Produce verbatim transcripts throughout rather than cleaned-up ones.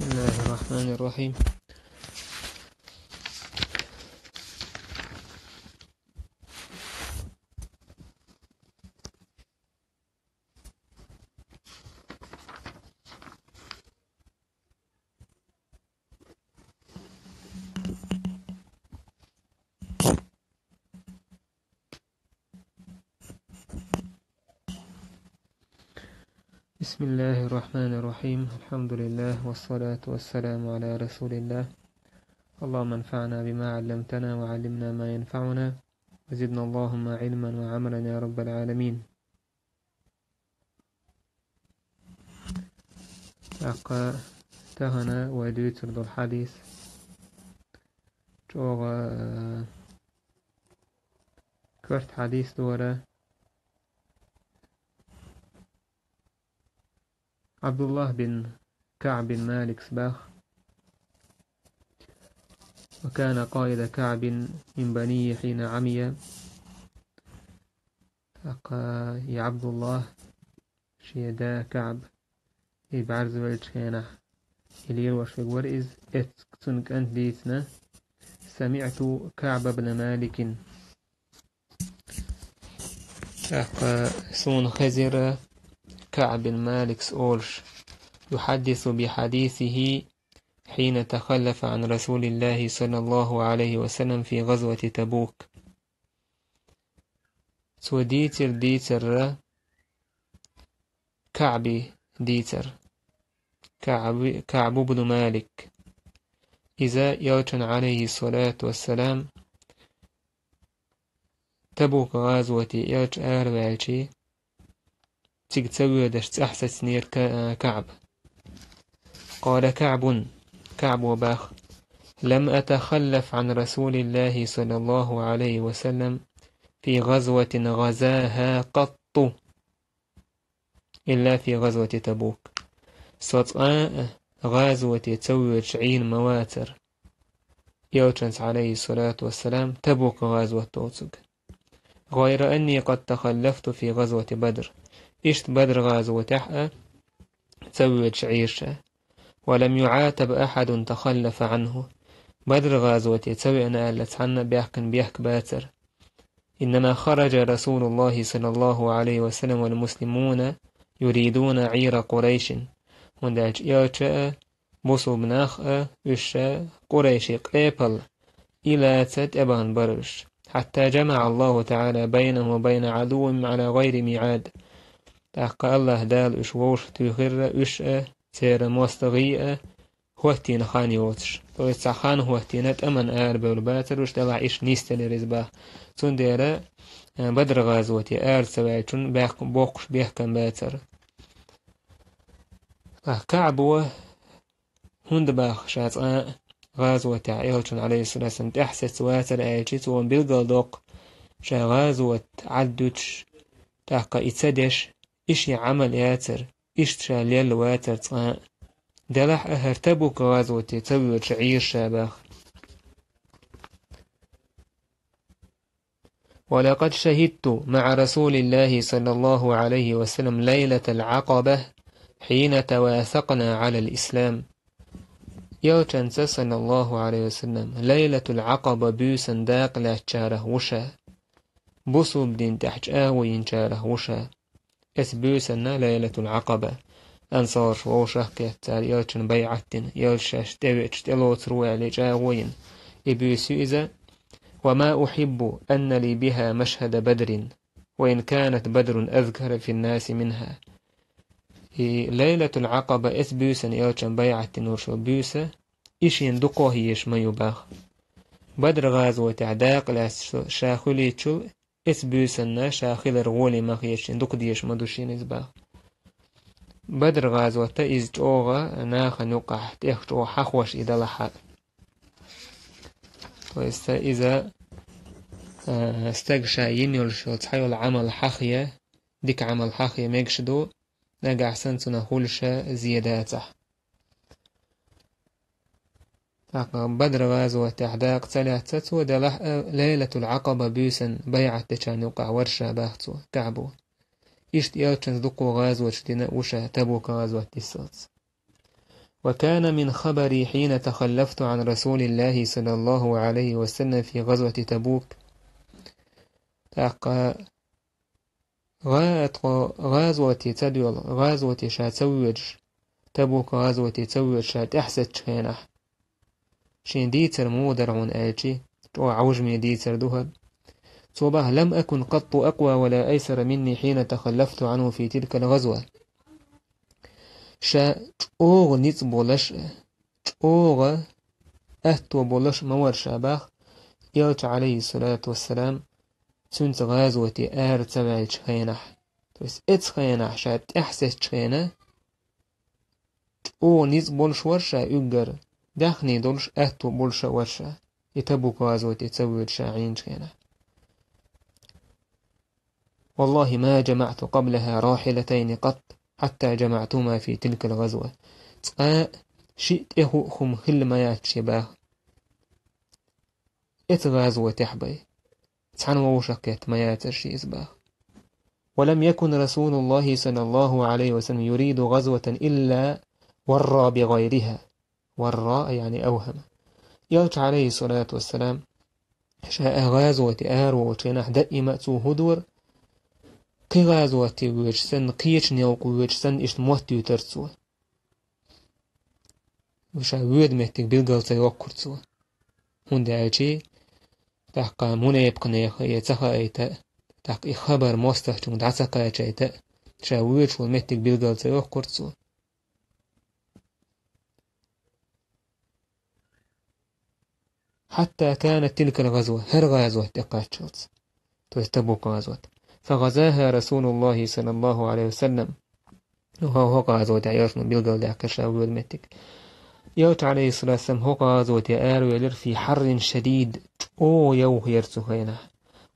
بسم الله الرحمن الرحيم. بسم الله الرحمن الرحيم. الحمد لله والصلاة والسلام على رسول الله. اللهم انفعنا بما علمتنا وعلمنا ما ينفعنا وزدنا اللهم علما وعملا يا رب العالمين. ТӀаккха тахана вай дуьйцур долу хьадис чӀогӀа, э, коьрта хьадис ду хӀара. Ӏабдуллах бин КаӀб бин Маликс боху: وكان قائد كعب من بنيه حين عمي. ТӀаккха и Ӏабдуллах, шен да КаӀб, и бӀаьрзе веллачу хенахь, и лелош верг вара иза, эццахь цуьнан кӀанта дийцина: سمعت كعب بن مالك. ТӀаккха суна хезира КаӀб бин Маликс олуш: يحدث بحديثه حين تخلف عن رسول الله صلى الله عليه وسلم في غزوة تبوك. Цо дийцира дийцар, КаӀби дийцар. КаӀби-, КаӀб бин Малик. Иза элчан, عليه الصلاة والسلام, Табук гӀазоте элча араваьлча, цига ца воьдуш цӀахь сецнера Ка-, КаӀб. قال كعب, КаӀбо боху: لم أتخلف عن رسول الله صلى الله عليه وسلم في غزوة غزاها قط إلا في غزوة تبوك. Со цкъа а гӀазоте ца воьдуш Ӏийна ма вацара элчанца, عليه الصلاة والسلام, Табук гӀазот доцург. غير أني قد تخلفت في غزوة بدر. Иштта Бадр гӀазотехь а ца воьдуш Ӏийра ша. ولم يعاتب أحد تخلف عنه. Бадр гӀазоте ца веана аьлла, цхьанна а баьхкина бехк бацара. إنما خرج رسول الله صلى الله عليه وسلم والمسلمون يريدون عير قريش. ХӀунда аьлча элча а, бусулба нах а, уьш а Къурайши къепал, и лаца тӀебахана бара уьш. حتى جمع الله تعالى بينه وبين عدوهم على غير ميعاد. ТӀаккха АллахӀ Дала уьш вовшахтуьйхира, уьш а, церан мостагӀий а, хӀоттийна хан йоцуш. То есть цхьа хан хӀоттийна, тӀамна арабевлла бацара уьш, делахь иштта нисделира иза боху. Цундела, э, Бадр гӀазоте ара ца ваьллачунна баьхка боккхуш бехкам бацара. Ахь КаӀбо хӀунда боху ша цкъа а гӀазотехь элчанна, عليه الصلاة والسلام, тӀаьхьа сецна вацара аьлча, цо билгалдоккху, ша гӀазот Ӏаддуьтуш, тӀаккха и ца деш, и шен Ӏамал яцара, иштта ша лелла вацара цкъа а. Делахь а хӀара Табук гӀазоте ца воьдуш Ӏийра ша боху. ولقد شهدت مع رسول الله صلى الله عليه وسلم ليلة العقبة حين تواثقنا على الإسلام. Элчанца, саллаллаху Ӏалайхи ва саллам, Лайлатул Ӏакъаба буьйсан дакъа лаьцначарах ву ша. Бусулба дин тӀехь чӀагӀо йинчарах ву ша. Эцу буьйсанна, Лайлатул Ӏакъаба, ансараш вовшах а кхетта, цара элчанна байӀат дина, элча шаьш тӀевеача тӀелоцур ву аьлла чӀагӀо йина. И буьйса ю иза: وما أحب أن لي بها مشهد بدر وإن كانت بدر أذكر في الناس منها. И Лайлатул Ӏакъаба эцу буьйсанна элчанна байӀат дина волуш йолу буьйса, и шена дукхох езаш ма ю боху. Бадр гӀазотехь дакъа лаьцна ша хуьлийчул, эцу буьйсанна ша хилар гӀоле ма хеташ, дукха дезаш ма ду шена иза боху. Бадр гӀазота иза чӀогӀа нахана юкъахь тӀех чӀогӀа хьахош и далахь а. То есть иза, а, стага ша йина йолуш йолу цхьа йолу Ӏамал хьахъя, дика Ӏамал хьахъя мегаш ду, нагахь санна цунах хуьлуш а зен дацахь. ТӀаккха Бадр гӀазотехь дакъа ца лаьцна цо, делахь а, Лайлатул Ӏакъаба буьйсанна байӀат дечарна юкъахь вара ша боху цо, КаӀбо. Иштта элчанца дукха гӀазоташ дина ву ша, Табук гӀазот дисалц. وكان من خبري حين تخلفت عن رسول الله صلى الله عليه وسلم في غزوة تبوك. ТӀаккха гӀа-, тхо гӀазоте ца доьлху, гӀазоте ша ца воьдуш, Табук гӀазоте ца воьдуш ша тӀаьхьасеттачу хенахь. Шен дийцар муха дара хьуна аьлча, чӀогӀа Ӏовжаме дийцар ду хӀара. Цо баха: لم أكن قط أقوى ولا أيسر مني حين تخلفت عنه في تلك الغزوة. Ша чӀогӀа ницкъ болуш а, чӀогӀа аьтто болуш а ма вара ша баха, Элча, Ӏалайхиссалату вассалам, цуьнца гӀазоте ара ца ваьллачу хенахь. То есть, эцу хенахь ша тӀаьхьасеттачу хенахь, чӀогӀа ницкъ болуш вара ша уьггар, даьхни долуш аьтто болуш а вара ша, и Табук гӀазоте ца воьдуш ша Ӏийначу хенахь. والله ما جمعت قبلها راحلتين قط حتى جمعتهما في تلك الغزوة. Цкъа а шиъ тӀехуъу хӀума хилла ма яц шен баха. Эцу гӀазотехь бен. Цхьана вовшах кхетта ма яцара шен иза баха. ولم يكن رسول الله صلى الله عليه وسلم يريد غزوة إلا ورى بغيرها. ورى يعني أوهم. Элча, Ӏалайхиссалату вассалам, ша а гӀазоте ара волчу хенахь даима а цо хӀун дора, кхин гӀазоте воьдуш санна, кхечу некъа воьдуш санна, иштта моттуьйтура цо. Ша воьду меттиг билгал ца йоккхура цо. ХӀунда аьлча, тӀаккха мунепакъ нехан я ца хаийта, тӀаккха и хабар мостагӀчуьнга дӀа ца кхачийта, ша воьдуш волу меттиг билгал ца йоккхура цо. حتى كانت تلك الغزوة، хӀара гӀазот тӀекхаччалц. То есть Табук гӀазот. فغزاها رسول الله صلى الله عليه وسلم. ХӀокху гӀазотехь Элчано билгалдаьккхира ша воьду меттиг. Элча, Ӏалайхиссалату вассалам, хӀокху гӀазоте аравелира في حر شديد, чӀогӀа йовха яра цу хенахь.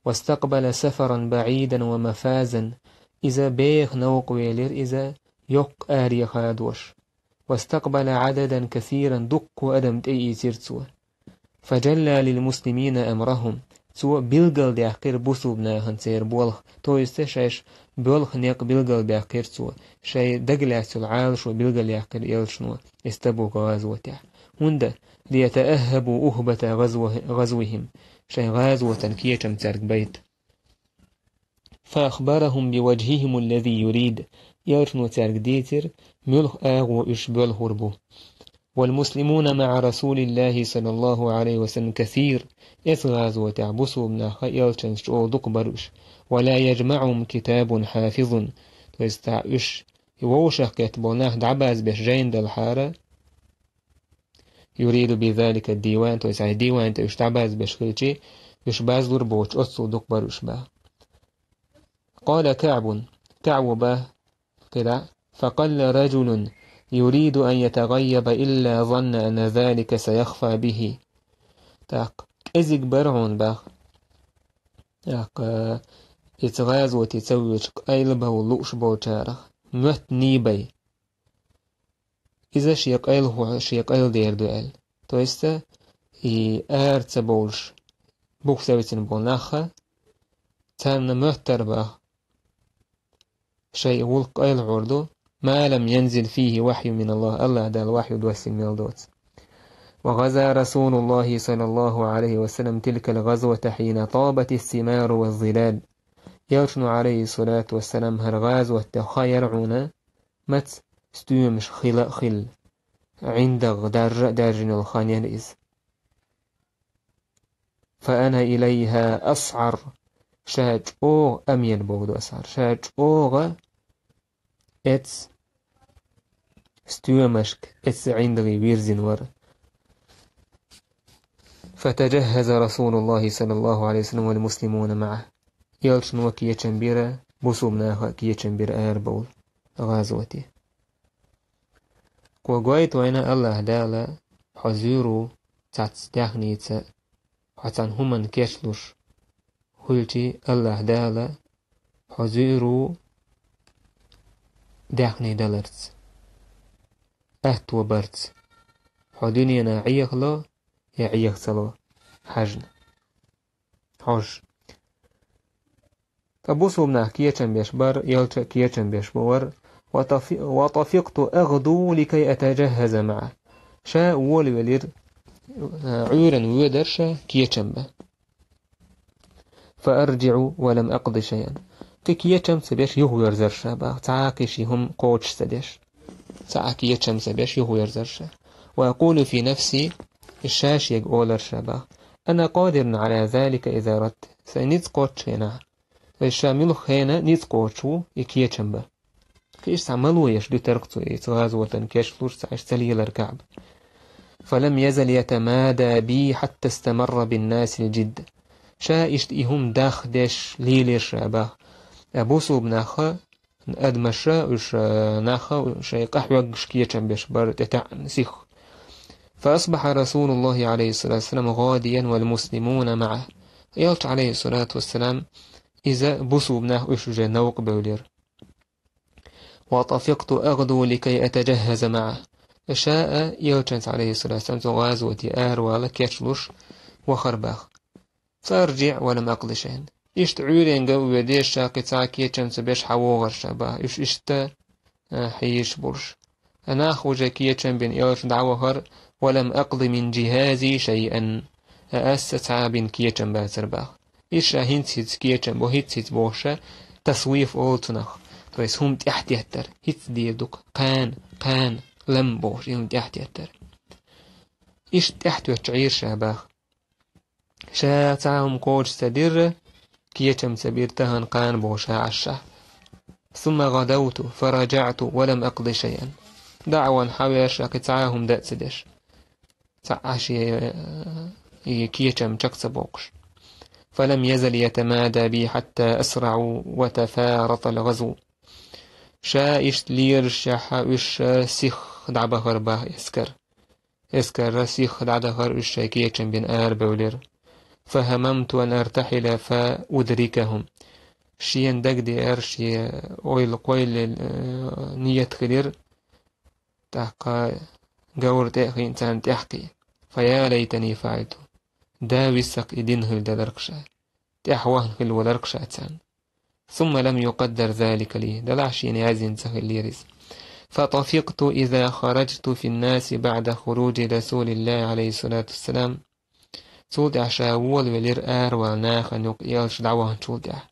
واستقبل سفرا بعيدا ومفازا. Иза беха новкъа велира, иза йоккха аре хадош. واستقبل عددا كثيرا, дуккха адам тӀеийцира цо. فجلى للمسلمين أمرهم. Цо билгалдаьккхира бусулба нахана церан болх, то есть шайша боьлху некъ билгалбаьккхира цо, шайн дагалаьцна йолу Ӏалашо билгалъяьккхира Элчано, эс Табук гӀазотехь. ХӀунда, ليتأهبوا أهبة غزو-, غزوهم, шайн гӀазотан кечам цаьрга байта. فأخبرهم بوجههم الذي يريد. Элчано цаьрга дийцира, муьлха агӀо уьш боьлхур бу. والمسلمون مع رسول الله صلى الله عليه وسلم كثير. Эс гӀазотехь бусулба нах Элчанца чӀогӀа дукха бара уьш. ولا يجمعهم كتاب حافظ. То есть, уьш вовшах кхетта болу нах дӀабазбеш жайна далахьара, يريد بذلك الديوان, то есть, хьайн диван тӀе уьш дӀабазбеш хилчи, уьш базлур боцуш, оццул дукха бара уьш баха. قال كعب, КаӀба баха кхидӀа: فقل رجل يريد أن يتغيب إلا ظن أن ذلك سيخفى به. ТӀаккха кӀезиг бара хьуна баха. ТӀаккха, э, иза гӀазоте ца воьдуш къайлабовла лууш болчарах моьтту нийбай. Иза шен къайла хӀу-, шен къайла дер ду аьлла. То есть, и ара ца бовлуш, бух ца вицина болу нахха, царна моьттура баха, шайн и гӀуллакх къайлахьур ду, ما لم ينزل فيه وحي من الله, АллахӀ Дала вахью доссийна мел доцу. وغزا رسول الله صلى الله عليه وسلم تلك الغزوة حين طابت الثمار والظلال. Элчано, Ӏалайхиссалату вассалам, хӀара гӀазот тӀе ха яра хьуна, маца стоьмаш хила а хилла, ӀиндагӀ даржа а даьржина йолу хан яра иза. فأنا إليها أسعر. Ша чӀогӀа амел бовду асхьар. Ша чӀогӀа эцу стоьмашка, эцу ӀиндагӀе вирзина вара. فتجهز رسول الله صلى الله عليه وسلم والمسلمون معه. Элчано кечам бира, бусулба наха кечам бира арабовла гӀазоте. Кхо гойту вайна АллахӀ Дала, хьо зуьйр ву цхьацца даьхница, хьо цхьана хӀуманна кечлуш хилчи, АллахӀ Дала, хьо зуьйр ву даьхни даларца, аьтто барца, хьо дуьненахь Ӏехало я Ӏеха ца ло хьажна. Хьожуш. Ткъа бусулба нах кечам беш бара, Элча а кечам беш бу вара, وطف-، وطفقت أغدو لكي أتجهز معه. Ша волавелира, э, Ӏуьйранна воьдара ша кечам бан. فأرجع ولم أقض شيئا. Кхин кечам ца беш юхаверзара ша бах, цхьа а кхин ший хӀума кхочуш ца деш. Цхьа а кечам ца беш юхаверзара ша. وأقول في نفسي, ша шега олура ша бах: أنا قادر على ذلك إذا أردت. Сайн ницкъ кхоччу хенахь. Вай ша муьлхха хенахь ницкъ кхочуш ву и кечам бан. Кхин иштта цхьа мало еш дуьтура-кх цо, и цу гӀазотана кечлуш цхьа иштта ца лелара Каъба. فلم يزل يتمادى بي حتى استمر بالناس الجد. Ша иштта и хӀума дах деш лелира ша бах. Э, бусулба нах, адамаш, уьш, э, нах шайн къахьоьгуш кечам беш бара тӀетаьӀна сиха. فأصبح رسول الله عليه الصلاة والسلام غاديا والمسلمون معه. Элча, عليه الصلاة والسلام, иза бусулба нах уьш уже новкъа бевлира. وطفقت أغدو لكي أتجهز معه. Ша а Элчанца, عليه الصلاة والسلام, цу гӀазоте аравала кечлуш вахара бах. فأرجع ولم أقض شيئا. Иштта Ӏуьйренга а воьдеш ша, кхин цхьа а кечам ца беш хьавогӀура ша бах. Уьш иштта, а, хьийзаш болуш. Нах уже кечам бина Элча дӀавахара, ولم أقض من جهازي شيئا. Аса цхьа а бина кечам бацара бах. Иза ша хӀинца-хӀинца кечам бо, хӀинца-хӀинца бохуш ша, тасвиф олу цунах. То есть хӀума тӀаьхьатеттар, хӀинца дийр ду-кх, кхана, кхана, лам бохуш, и хӀума тӀаьхьатеттар. Иштта тӀаьхьатоьттуш Ӏийра ша бах. Ша цхьа а хӀума кхочуш ца дирра, кечам ца бира тахана, кхана бохуш ша Ӏаш ша. ثم غدوت فرجعت ولم أقض شيئا. ДӀа а вахана хьавеара ша, кхин цхьа а хӀума дан а ца деш. Цхьа а шен, э, и кечам чекх ца боккхуш. فلم يزل يتمادى بي حتى أسرعوا وتفارط الغزو. Ша иштта леларшехь уьш сиха дӀабахара бах эскар. Эскар сиха дӀадахара, уьш шайн кечам бина арабевлира. فهممت أن أرتحل فأدركهم. Шена дагадеара, шен ойла кхойлла, э, ният хилира, тӀаккха говра тӀе а хиъна царна тӀаьхьакхиа. فيا ليتني فعلت. Да висакх и дина хилла даларх ша. ТӀаьхьа вахана хилла валарх ша царна. ثم لم يقدر ذلك لي. Делахь шена яздина ца хиллера иза. فطفقت إذا خرجت في الناس بعد خروج رسول الله عليه الصلاة والسلام. Цул тӀаьхьа ша волавелира аравала нахана юкъа Элча дӀаваханчул тӀаьхьа.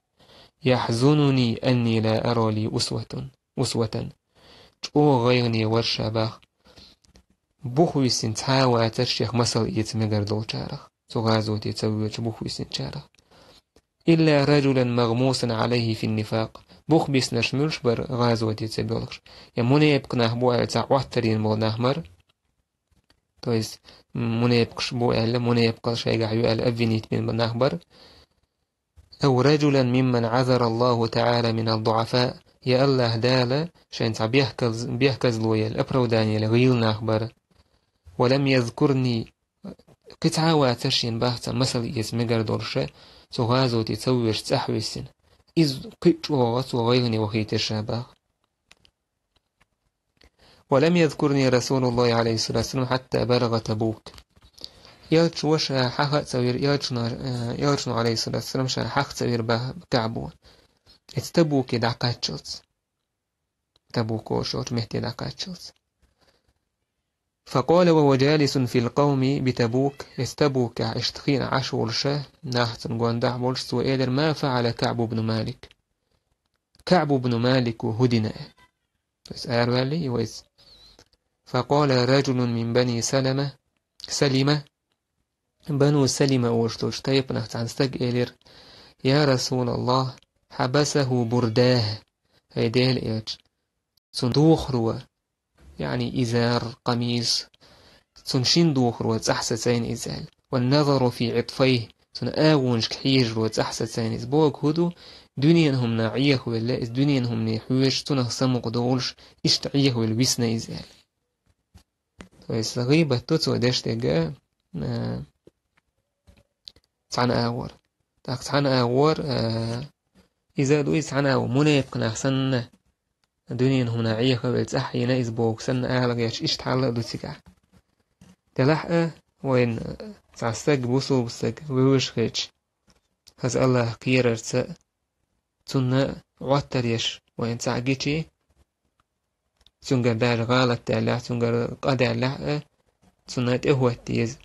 يحزنني أني لا أرى لي أسوة. أسوة. ЧӀогӀа гӀайгӀане вара ша бах. Бух висина цхьа а вацара шех масал эца мегар долчарах, цу гӀазоте ца воьдуш бух висинчарах. إلا رجلا مغموسا عليه في النفاق. Бух биснарш муьлш бара гӀазоте ца боьлхуш? Я мунепакъ нах бу аьлла цхьа Ӏоттар йина болу нах мара? То есть, м, мунепакъаш бу аьлла, мунепакъалла шайгахь ю аьлла обвинить бина болу нах бара? أو رجلا ممن عذر الله تعالى من الضعفاء. Я АллахӀ Дала шайна цхьа бехказ-, бехказло елла, оправдание елла гӀийла нах бара. ولم يذكرني. Кхин цхьа а вацара шена бах цхьа масал эца мегар долуш, цу гӀазоте ца воьдуш цӀахь висина. Иза кхин а чӀогӀа цо гӀайгӀане вахийтира ша бах. ولم يذكرني رسول الله عليه الصلاة والسلام حتى بلغ تبوك. Элча ша хьаха а ца вира, Элчано, э, Элчано, عليه الصلاة والسلام, ша хьаха а ца вира бах Каъбо. Эца Табуке дӀакхаччалц. Табук олуш йолчу метте дӀакхаччалц. فقال وهو جالس في القوم بتبوك. Эца Табукехь иштта хиъна Ӏаш волуш, нах цунна гондахь болуш, цо элира: ما فعل كعب بن مالك؟ КаӀб ибн Малико хӀун дина? То есть араваьллий вайца? فقال رجل من بني سلمة، سلمة، Бану Салима олуш долчу тайпанах цхьана стага элира: يا رسول الله، حبسه برداه. ХӀай Делан элча, цуьнан духаро, яъни изар, къамис, цуьнан шина духаро цӀахь сацийна иза аьлла. والنظر في عطفيه, цуьнан агӀонашка хьежаро цӀахь сацийна иза. Бохург хӀун ду? Дуьненан хӀуманах Ӏехавелла, иза дуьненан хӀумане хьоьжуш, цунах самукъа долуш, иштта Ӏехавелла висна иза аьлла. То есть гӀийбат ду цо деш дерг, а, цхьана агӀор. ТӀаккха цхьана агӀор, а, иза а ду, иза цхьана агӀор мунепакъ нах санна, дуьненан хӀуманах Ӏехавелла цӀахь йина иза бохург санна ала гӀерташ, иштта хьал а ду цигахь. Делахь а вайна цхьа стаг, бусулба стаг, вевзаш хилча, хаза АллахӀ кхерарца, цунна Ӏоттар еш вайна цхьаъ гичи, цуьнгара даже гӀалат даьллехь, цуьнгара къа даьллехь а, цунна тӀехӀотта еза.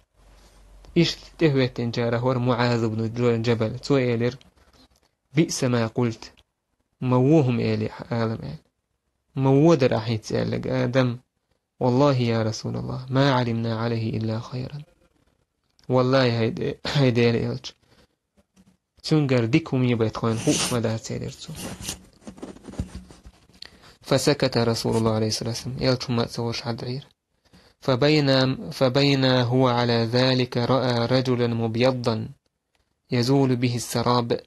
Иштта тӀехӀоьттинчарах вара МуӀаз ибн Джо-, Джабал. Цо элира: «بئس ما قلت». Ма вон хӀума элира хьо, аьлла, аьлла. Ма вон дара ахь хӀинца аьлларг, Адам. «والله يا رسول الله ما علمنا عليه إلا خيرا». Валлахьи, хӀай Де-, хӀай Делан элча, цуьнгара дика хӀума ю бен тхойна хууш ма дац, элира цо. فسكت رسول الله عليه الصلاة والسلام. Элча хӀумма а ца олуш хьадийхьира. فبينا، فبينا هو على ذلك رأى رجلا مبيضا يزول به السراب.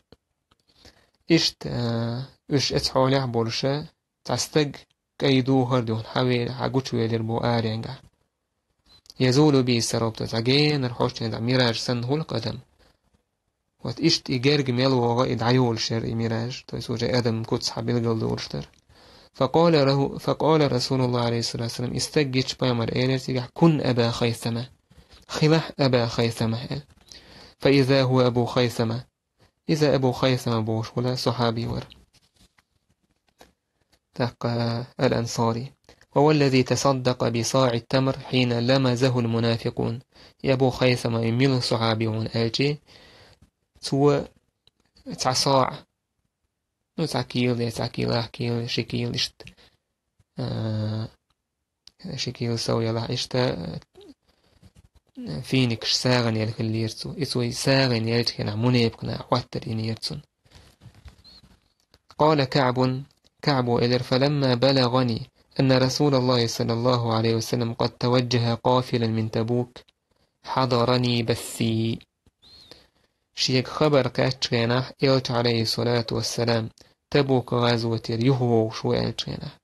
Иштта, а, уьш оцу хьолехь болуш, цхьа стаг кӀайн духар а дуьхна хьаве-, хьагучувелира боху аренгахь. يزول به السراب, цхьа генара хьожуш дӀа мираж санна хуьлу-кх адам. Вот иштта и герга мел вогӀу и дӀайолуш яра и мираж, то есть уже адам куц хьан билгал долуш дара. فقال له، فقال رسول الله عليه الصلاة والسلام, и стаг гича пайхамара элира цигахь: «كن أبا خيثمة». Хилахь Аба Хайсама аьлла. فإذا هو أبو خيثمة. Иза Абу Хайсама бохуш волу сахьаби вара. ТӀаккха, ал-Ансари. «وهو الذي تصدق بصاع التمر حين لمزه المنافقون». И Абу Хайсама и мила сахьаби ву аьлчи, цо цхьа саӀ, ну, цхьа кийла, цхьа кийла, кийла, ши кийла иштта, а, ши кийла сов ялахь иштта, а, финикаш сагӀина елла хиллера цо. И цо и сагӀина еллачу хенахь мунепакъ наха хӀоттар йинера цунна. قال كعب, КаӀбо элира: «فلما بلغني أن رسول الله صلى الله عليه وسلم قد توجه قافلا من تبوك حضرني بثي». Шега хабар кхаьччу хенахь, Элча, алейхиссалату вассалам, Табук гӀазотера юхавогӀуш ву аьллачу хенахь.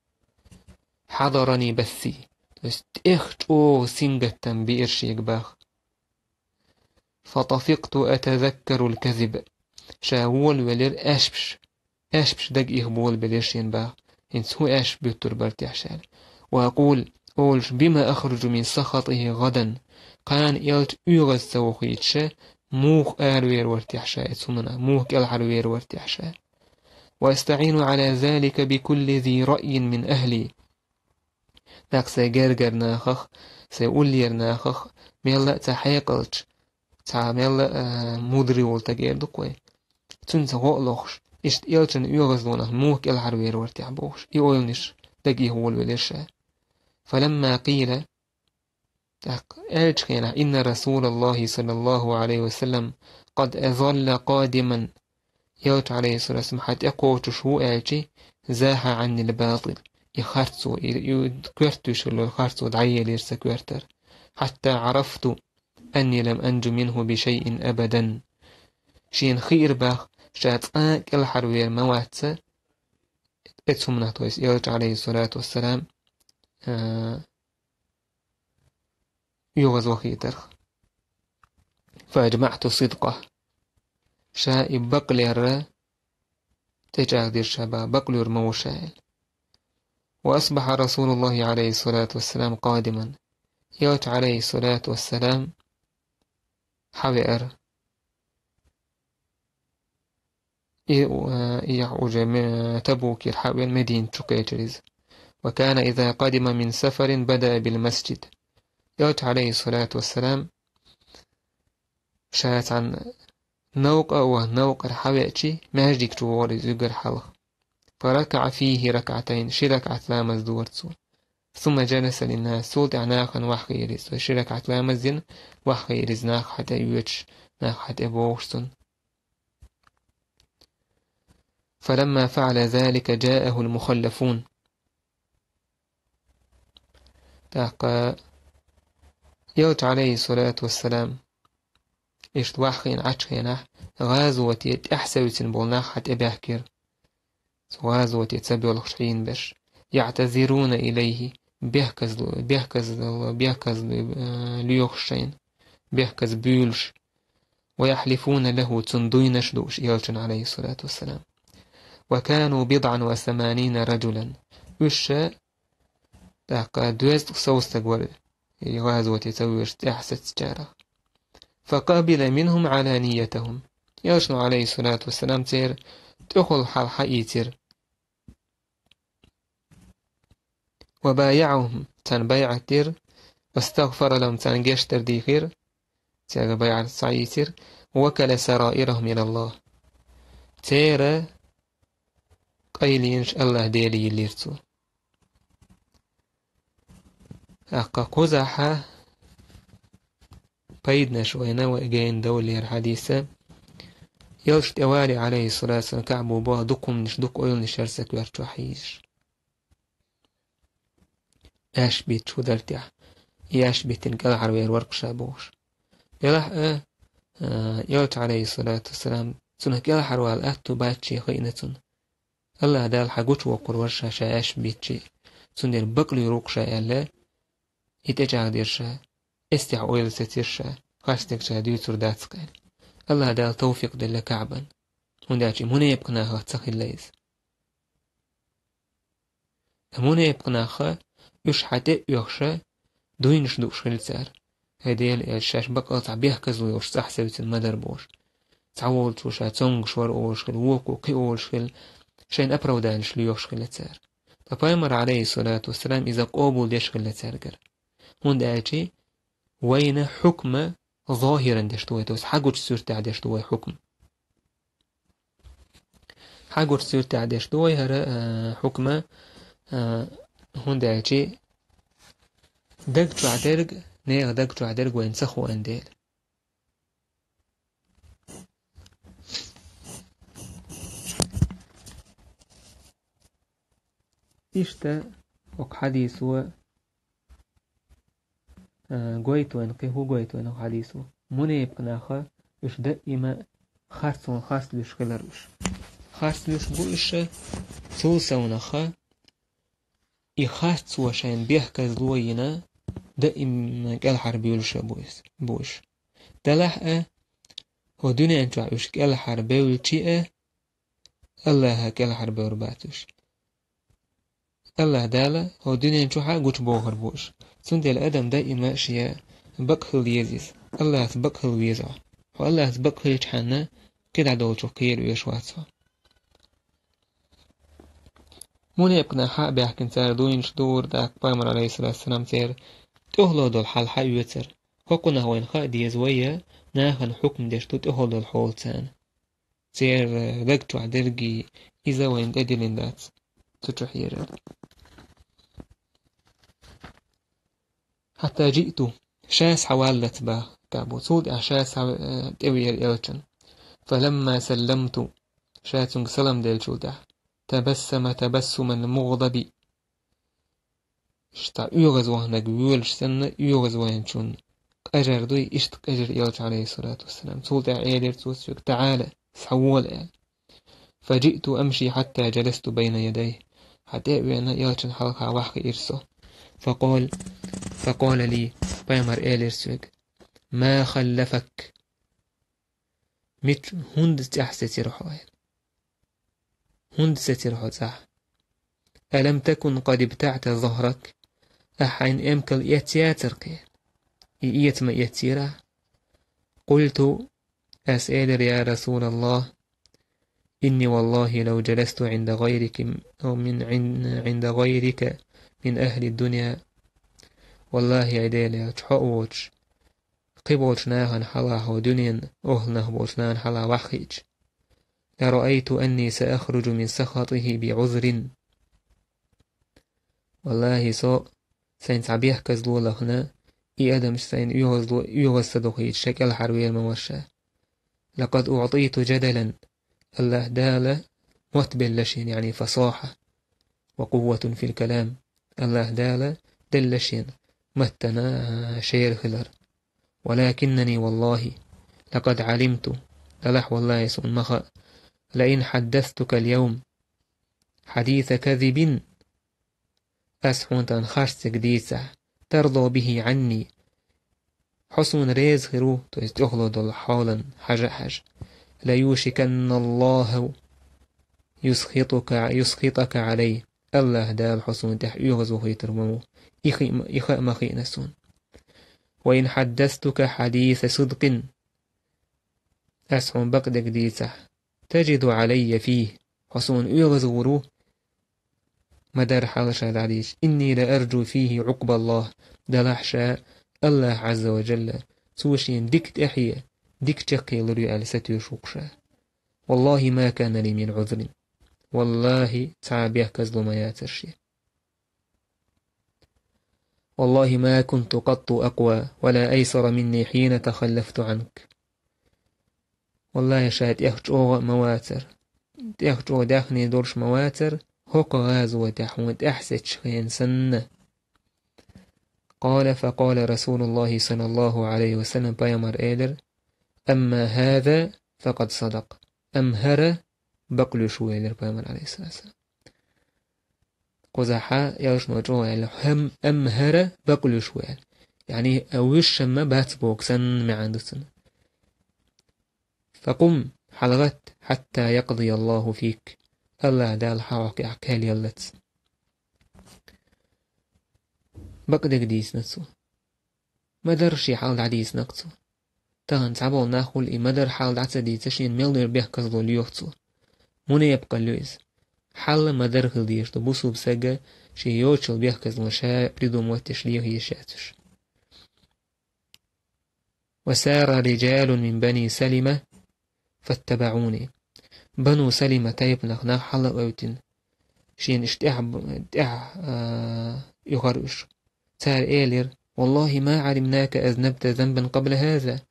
«حضرني بثي», то есть тӀех чӀогӀа сингаттам биира шега баха. «فطفقت أتذكر الكذب». Ша волавелира аьшпаш, аьшпаш дага иха болабелира шена баха. ХӀинца хӀун аьшпаш буьттур бара техьа ша аьлла. «وأقول», олуш: «بم أخرج من سخطه غدا». Кхана Элча оьгӀаз ца вохуьйтуш, муха аравер вара техьа ша оцу хӀуманах, муха кӀелхьарвер вара техьа ша. «وأستعين على ذلك بكل ذي رأي من أهلي». ТӀаккха сайн гергара нахах, сайн уллера нахах, мелла а цхьа хьекъалчу, цхьа мелла а, а, мудрый волу стаг эр ду-кх вай. Цуьнца гӀо а лохуш, иштта Элчан оьгӀазлонах муха кӀелхьарвер вара техьа бохуш, и ойланаш дага иха волавелира ша. «فلما قيل», тӀаккха аьллачу хенахь: «إن رسول الله صلى الله عليه وسلم قد أظل قادما». Элча, алейхиссалату вассалам, хьан тӀекхочуш ву аьлчи, «زاح عني الباطل». И харцо, и, и коьртуьйш хилла харцо дӀаелира сан коьртара. «حتى عرفت أني لم أنج منه بشيء أبدا». Шена хиира баха, ша цкъа а кӀелхьарвер ма вац сан, оцу хӀуманах, то есть Элча, алейхиссалату вассалам, а, оьгӀаз вахийтарх. «فأجمعت صدقه». Ша и бакълерра тӀечӀагӀдира ша баха, бакълуьйр ма ву ша аьлла. «وأصبح رسول الله عليه الصلاة والسلام قادما». Элча, алейхиссалату вассалам, хьавеара. И, э, и яхь уже ме-, Табукера хьавеана Медина чу кхечира иза. «وكان إذا قدم من سفر بدأ بالمسجد». Элча, алейхиссалату вассалам, ша цхьана новкъа а вахана, новкъара хьавеачи, маьждиг чу вогӀура иза уггар хьалха. «فركع فيه ركعتين», ши ракаӀат ламаз дора цо. «ثم جلس للناس», цул тӀаьхьа нахана ваххийра иза. Ши ракаӀат ламаз дина, ваххийра иза нах хьан тӀе оьцуш, нах хьан тӀе богӀуш цунна. «فلما فعل ذلك جاءه المخلفون». ТӀаккха Элча, алейхиссалату вассалам, иштта ваххийна Ӏачу хенахь, гӀазоте тӀаьхьа севцина болу нах хьан тӀе баьхкира. Цу гӀазоте ца боьлхуш хьийна берш. «يعتذرون إليه», бехказло-, бехказло-, бехказло-, э, лоьхуш шайна, бехказа буьйлуш. «ويحلفون له», цунна дуйнаш дууш Элчана, алейхиссалату вассалам. «وكانوا بضعا وثمانين رجلا». Уьш ша, тӀаккха, доьзткъа сов стаг вара, и гӀазоте ца вуьйш тӀаьхьа сецначарах. «فقبل منهم علانيتهم». Элчано, алейхиссалату вассалам, церан тӀехула хьал хьаийцира. وبايعهم, царна байӀат дира, واستغفر لهم, царна гештдар дийхира, цаьрга байӀат схьаийцира, وكل سرائرهم إلى الله. Церан къайленаш АллахӀ Деле йиллира цо. ТӀаккха кхузахь пайданаш вайна вай гайна довлера хьадиса. Элча тӀевале, Ӏалайхи ссалату вассалам, КаӀбо боху дукха хӀуманаш, дукха ойланаш яра цу коьрта чохь хьийзаш. Аьшпаш битташ хӀу дара техьа, и аьшпаш биттина кӀелхьарвер вара-кх ша бохуш. Делахь а, а, Элча, Ӏалайхи ссалату вассалам, цунах кӀелхьарвала аьтту бац шен хиъна цунна. АллахӀ Дала хьагучувоккхур вара ша, ша аьшпаш биттича, цундела бакълуьйр ву-кх ша аьлла, и тӀечӀагӀдира ша, эстехь ойла ца цира ша, харцдерг ша дуьйцур дац-кх аьлла. АллахӀ Дала тавфикъ делла КаӀбана, хӀунда аьлча и мунепакъ нахах ца хилла иза. Ткъа мунепакъ наха уьш хьан тӀе а оьхуша, дуйнаш дууш хилла цара. ХӀай Делан элча, шаьш бакъал цхьа бехказло йолуш цӀахь севцина ма дара бохуш. Цхьаволчо ша цомгуш вара олуш хилла, вукхо кхин олуш хилла, шайна оправданиеш лоьхуш хилла цара. Ткъа пайхамар, Ӏалайхи ссалату вассалам, иза къобалдеш хилла цаьргара. ХӀунда аьлча вайна хьукма зохӀиран деш ду вай, то есть хьагучу суьртехь деш ду вай хьукма. Хьагучу суьртехь деш ду вай хӀара, а, хьукма, а, хӀунда аьлча даг чохь дерг, нехан даг чохь дерг вайна ца хууш дела. Иштта оцу хьадисо, а, гойту вайна, кхин хӀун гойту вайна оцу хьадисо? Мунепакъ наха уьш даима харцонан харц луьйш хилар уьш. Харц луьйш бу уьш, цул совнаха и харцо шайна бехказло йина, даима кӀелхьарбевлла бу иза, бу уьш. Делахь а, хӀокху дуьнен чохь уьш кӀелхьарбевлча а, АллахӀа кӀелхьарбевр бац уьш. АллахӀ Дала хӀокху дуьнен чохь а гучубохур бу уьш. Цундела адам даима шен бакъ хила еза иза. АллахӀца бакъ хила веза хьо. Хьо АллахӀца бакъ хилчхьана, кхидӀа долчух кхера оьшуш вац хьо. Мунепакъ нах хьа а баьхкина, цара дуйнаш дуур, тӀаккха пайхамар, Ӏалайхи ссалату вассалам, церан тӀехула долу хьал хьаоьцура. ХӀокхунах вайна хаа деза вай, нахана хьукма деш ду тӀехула долу хьолаца. Церан даг чохь дерг иза вайна тӀедиллина дац. Цу чу хьерар. حتى جئت, ша схьаваллалц боху КаӀбо. Цул тӀаьхьа ша схьа, э, тӀевеара элчана. فلما سلمت, ша цуьнга салам деллачул тӀаьхьа, تبسم تبسم المغضب. Иштта оьгӀазвахнарг воьлуш санна, оьгӀазвахначун къежар дуй, иштта къежира элча, Ӏалайхи ссалату вассалам. Цул тӀаьхьа элира цо соьга: تعال, схьавола, аьлла. فجئت أمشي حتى جلست بين يديه. Хьа тӀе а веана, элчан хьалха ваха хиира со. فقال، فقال لي, пайхамар элира соьга: ما خلفك؟ Мича, хӀунда цӀахь сецира хьо, аьлла? ХӀунда сецира хьо цӀахь? ألم تكن قد ابتعت ظهرك؟ Ахьа хьайн эмкал эцна яцара-кх? И эца ма эццийра ахь? قلت, ас элира: يا رسول الله، إني والله لو جلست عند غيرك أو من عن-، عند غيرك من أهل الدنيا. Валлахи, хӀай Делан элча, хьо а воцуш, кхин болчу нахана хьалха, хӀокху дуьненан охӀланах болчу нахана хьалха ваха хиъча, لرأيت أني سأخرج من سخطه بعذر. Валлахи, со сайна цхьа бехказло лахана, и адамаш сайна оьгӀазло, оьгӀаз ца дохийча, ша кӀелхьарвер ма вара ша. لقد أعطيت جدلا, АллахӀ Дала мотт белла шена, يعني فصاحة، وقوة في الكلام. АллахӀ Дала делла шена маттана шера хилар. ولكنني والله لقد علمت, делахь валлахи, суна ма хаьа, لئن حدثتك اليوم حديث كذب, ас хьуна тахана харцдерг дийцахь, ترضى به عني, хьо суна реза хир ву, то есть тӀехула долу хьолан хьажа а хьажа, ليوشكن الله يسخطك، يسخطك علي, АллахӀ Дала хьо суна тӀехь оьгӀаз вохуьйтур ма ву, и хи-, и хаа ма хиъна суна. وإن حدثتك حديث صدق, ас хьуна бакъдерг дийцахь, تجد علي فيه, хьо суна оьгӀаз вур ву, ма дарра хьал ша дӀадийцича: «إني لأرجو فيه عقبى الله», делахь ша АллахӀ Ӏазза ва Жалла, цо шена дика тӀехье, дика чаккхе лур ю аьлла сатуьйсуш ву-кх ша. «والله ما كان لي من عذر». ВаллахӀи, цхьа а бехказло ма яцар шен. «والله ما كنت قط أقوى ولا أيسر مني حين تخلفت عنك». ВаллахӀи, ша тӀех чӀогӀа а ма вацар, тӀех чӀогӀа даьхни долуш ма вацар, хӀокху гӀазотехь хьуна тӀаьхьа сецчу хенахь санна. قال: فقال رسول الله صلى الله عليه وسلم, пайхамар элира: «أما هذا فقد صدق». Амма хӀара бакълуьйш ву, элира пайхамар, Ӏалайхиссалату вассалам. Кхузахь элчано чӀогӀа аьлла: «Хьам-, амма хӀара бакълуьйш ву», аьлла. Яъни, а вуьйш-м ма бац боху санна маьӀна ду цуьнан. «فقم», хьалагӀатта, «حتى يقضي الله فيك». АллахӀ Дала хьан хьокъехь кхел яллалц. Бакъдерг дийцина цо. Ма-дарра шен хьал дӀадийцина-кх цо. Тахана цхьаболу нах хуьлу и ма-дарра хьал дӀа ца дийца, шена мел дер бехказло лоьху цо. Мунепакъалла ю иза. Хьал ма-дарра хила дезаш ду, бусулба стага шен йоцучу бехказло ша придумать деш леха езаш яц уьш. «وسار رجال من بني سلمة فاتبعوني». Бану Салима тайпанах нах хьала а оьйтина, шена иштта тӀаьхьа, тӀаьхьа, а, оьхура уьш. Цара элира: «والله ما علمناك أذنبت ذنبا قبل هذا».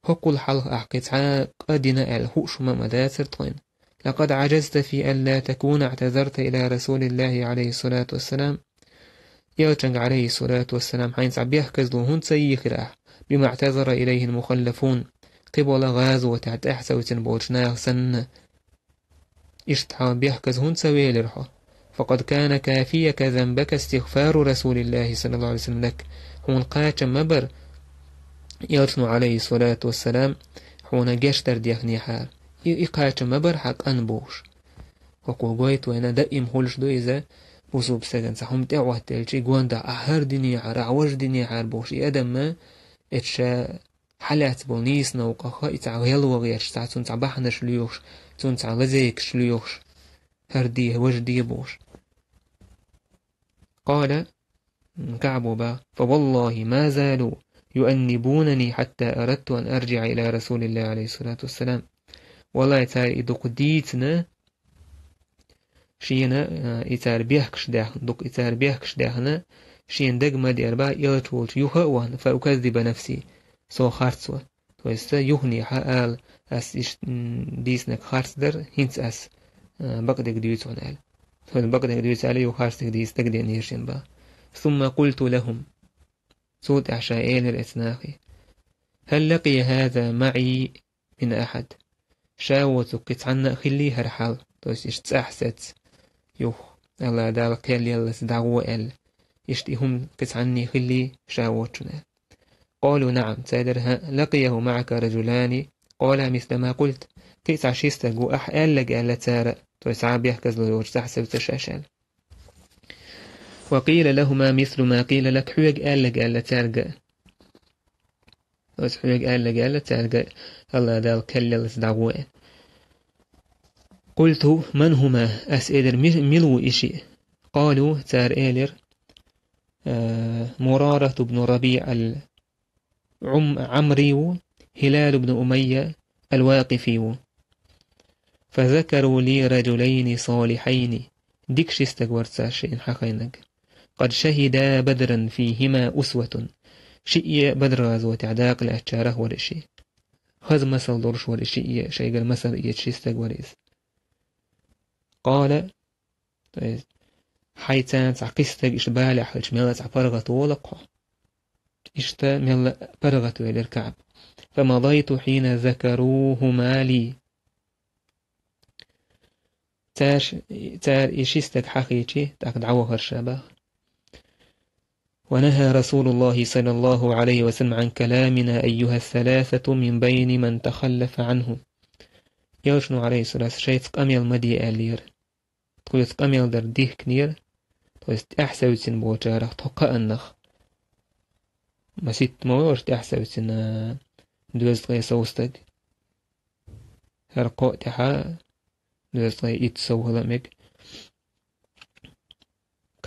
ХӀокхул хьалха ахь кхин цхьа а къа дина аьлла хууш хӀума а ма дацара тхуна. «لقد عجزت في ألا تكون اعتذرت إلى رسول الله عليه الصلاة والسلام». Элчанга, Ӏалайхиссалату вассалам, хьайна цхьа бехказло хӀунда ца йийхира ахь, «بما اعتذر إليه المخلفون», кхиболу гӀазотехь тӀаьхьа ца вуьтина болчу наха санна. Иштта хьан бехказа хӀунда ца велира хьо? «فقد كان كافيك ذنبك استغفار رسول الله صلى الله عليه وسلم لك». Хьуна кхачам ма бара, элчано, Ӏалайхиссалату вассалам, хьуна гечдар дехнехьара. И, и кхачам ма бара хьан къан бохуш. ХӀокхо гойту вайна, даим хуьлуш ду иза, бусулба стагана цхьа хӀума тӀе а хӀоттаелча, и гондахь: «Ахь хӀара динехьара, ахь важа динехьара», — бохуш, и адамна эцу ша хьалаьцна болу нийса новкъах и цхьа гӀелван гӀерташ, цхьа цунна цхьа бахьанаш лоьхуш, цунна цхьа лазейкаш лоьхуш, хӀара де, важа де бохуш. Къала, КаӀбо баха: «فوالله ما زالوا يؤنبونني حتى أردت أن أرجع إلى رسول الله عليه الصلاة والسلام». Валлай, цара и дукха дийцина, шена, а, и цара бехкаш даьхна, дукха и цара бехкаш даьхна, шена дага ма дера баха, элча волчу юха а вахна, «فأكذب نفسي», со харцво. То есть, ца юханехьа ала, ас иштта, м, дийцинарг харц дара, хӀинца ас, а, бакъдерг дуьйцу хьуна аьлла. То есть, бакъдерг дуьйцу аьлла, юха харцдерг дийца дагадеана еза шена баха. «ثم قلت لهم». Цул тӀаьхьа ша элира эцу нахе: «هل لقي هذا معي من أحد». Ша воцург кхин цхьанна а хиллий хӀара хьал, то есть иштта цӀахь сецна, юха, АллахӀ Дала кхел яллалц дӀагӀо аьлла, иштта и хӀума кхин цхьанний хиллий ша воцучунна аьлла. قالوا: نعم. Цара элира: «ХӀаъ, لقيه معك رجلان قالا مثل ما قلت». Кхин а цхьа ши стаг ву ахь аьлларг аьлла цара, то есть цхьа а бехказло йоцуш цӀахь севцара шаьш аьлла. «وقيل لهما مثل ما قيل لك», хьоьга аьлларг аьлла цаьрга. Аса хьоьга аьлларг аьлла цаьрга, АллахӀ Дала кхел яллалц дӀагӀо аьлла. «قلت: من هما؟» Ас элира: «Ми-, мила ву и шиъ?» قالوا, цара элира: «آه، مرارة بن ربيع العم-، عمري وهلال بن أمية الواقفي». فذكروا لي رجلين صالحين. Дика ши стаг вара цара шена хьахийнарг. «قد شهدا بدرا فيهما أسوة». Шиъ а Бадр-гӀазотехь дакъа лаьцначарах вара и шиъ. Хаза масал долуш вара и шиъ а, шайгара масал эцна ши стаг вара иза. قال, то есть, хьайца цхьа кхин стаг иштта балехь хилча, мел а цхьа паргӀат волу-кх хьо. Иштта мел а паргӀат велира КаӀб. «فمضيت حين ذكروهما لي». Цаьрш-, цара и ши стаг хьахийча, тӀаккха дӀавахара ша баха. «ونهى رسول الله صلى الله عليه وسلم عن كلامنا أيها الثلاثة من بين من تخلف عنه». Элчано, Ӏалайхиссалату, шайца къамел ма де аьллера. Тхоьца къамел дар дихкинера, то есть тӀаьхьа севцина болчарах тхо кхааннах. Масийтта ма вара тӀаьхьа севцина дезткъе сов стаг. ХӀара кхоъ тӀаьхьа дезткъе итт сов хила мега.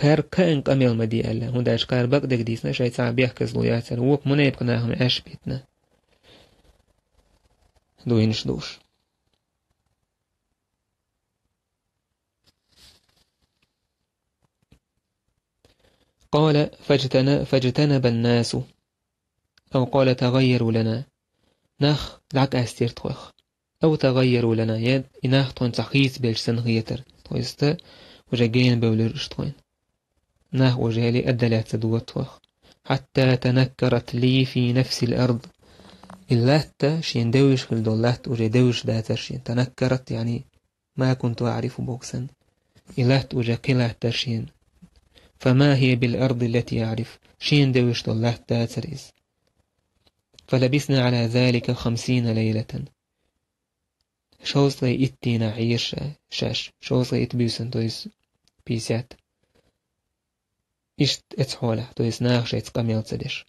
кхаьра кхаъна къамел ма де аьлла, хӀунда аьлча кхара бакъдерг дийцина, шайца цхьа бехказло яцар, вукху мунепикъ нахана Ӏаш битина. Дуйнаш душ. قال: فاجتن-، فاجتنب الناس، أو قال: تغيروا لنا. Нах дӀакъаьстира тхох. أو تغيروا لنا, я и нах тхуна цхьа хийцабелча санна хетара. Тхо иштта уже гена бевлира уьш тхуна. Нах уже хӀаллак а далаьцна дора тхох. حتى تنكرت لي في نفس الأرض. И латта, шена девзаш хила долу латта уже девзаш дацара шена. تنكرت, яъни ما كنت أعرف боху санна. И латта уже кхин латтара шена. فما هي بالأرض التي أعرف. Шена девзаш долу латта дацара иза. فلبثنا على ذلك خمسين ليلة. Шовзткъе итт дийнахь Ӏийра ша, шаьш. Шовзткъе итт буьйсанна, то есть пятьдесят. Иштта эцу хьолехь, то есть наха шайца къамел ца деш.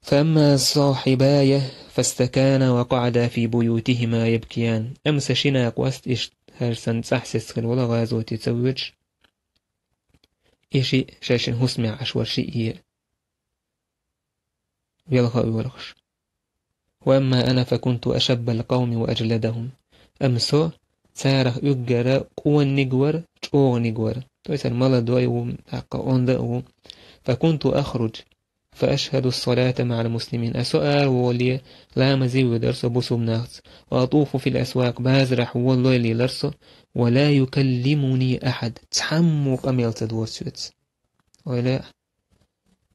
فأما صاحباي فاستكانا وقعدا في بيوتهما يبكيان. Амма сан ши накъост иштта хӀара санна цӀахь сецна хир вара гӀазоте ца воьдуш, и шиъ шайшинна хӀусамехь Ӏаш вара шиъ е. Велха а воьлхуш. وأما أنا فكنت أشب القوم وأجلدهم. Амма со царах уггара къонаниг вара, чӀогӀаниг вара. То есть молодой ву, тӀаккха онда а ву. فكنت أخرج فأشهد الصلاة مع المسلمين. Аса ара воле, ламазе воьдура со бусулба нахаца. وأطوف في الأسواق, базарахь вон лой лелара со. ولا يكلمني أحد. Цхьаммо къамел ца дора соьца. Ойла,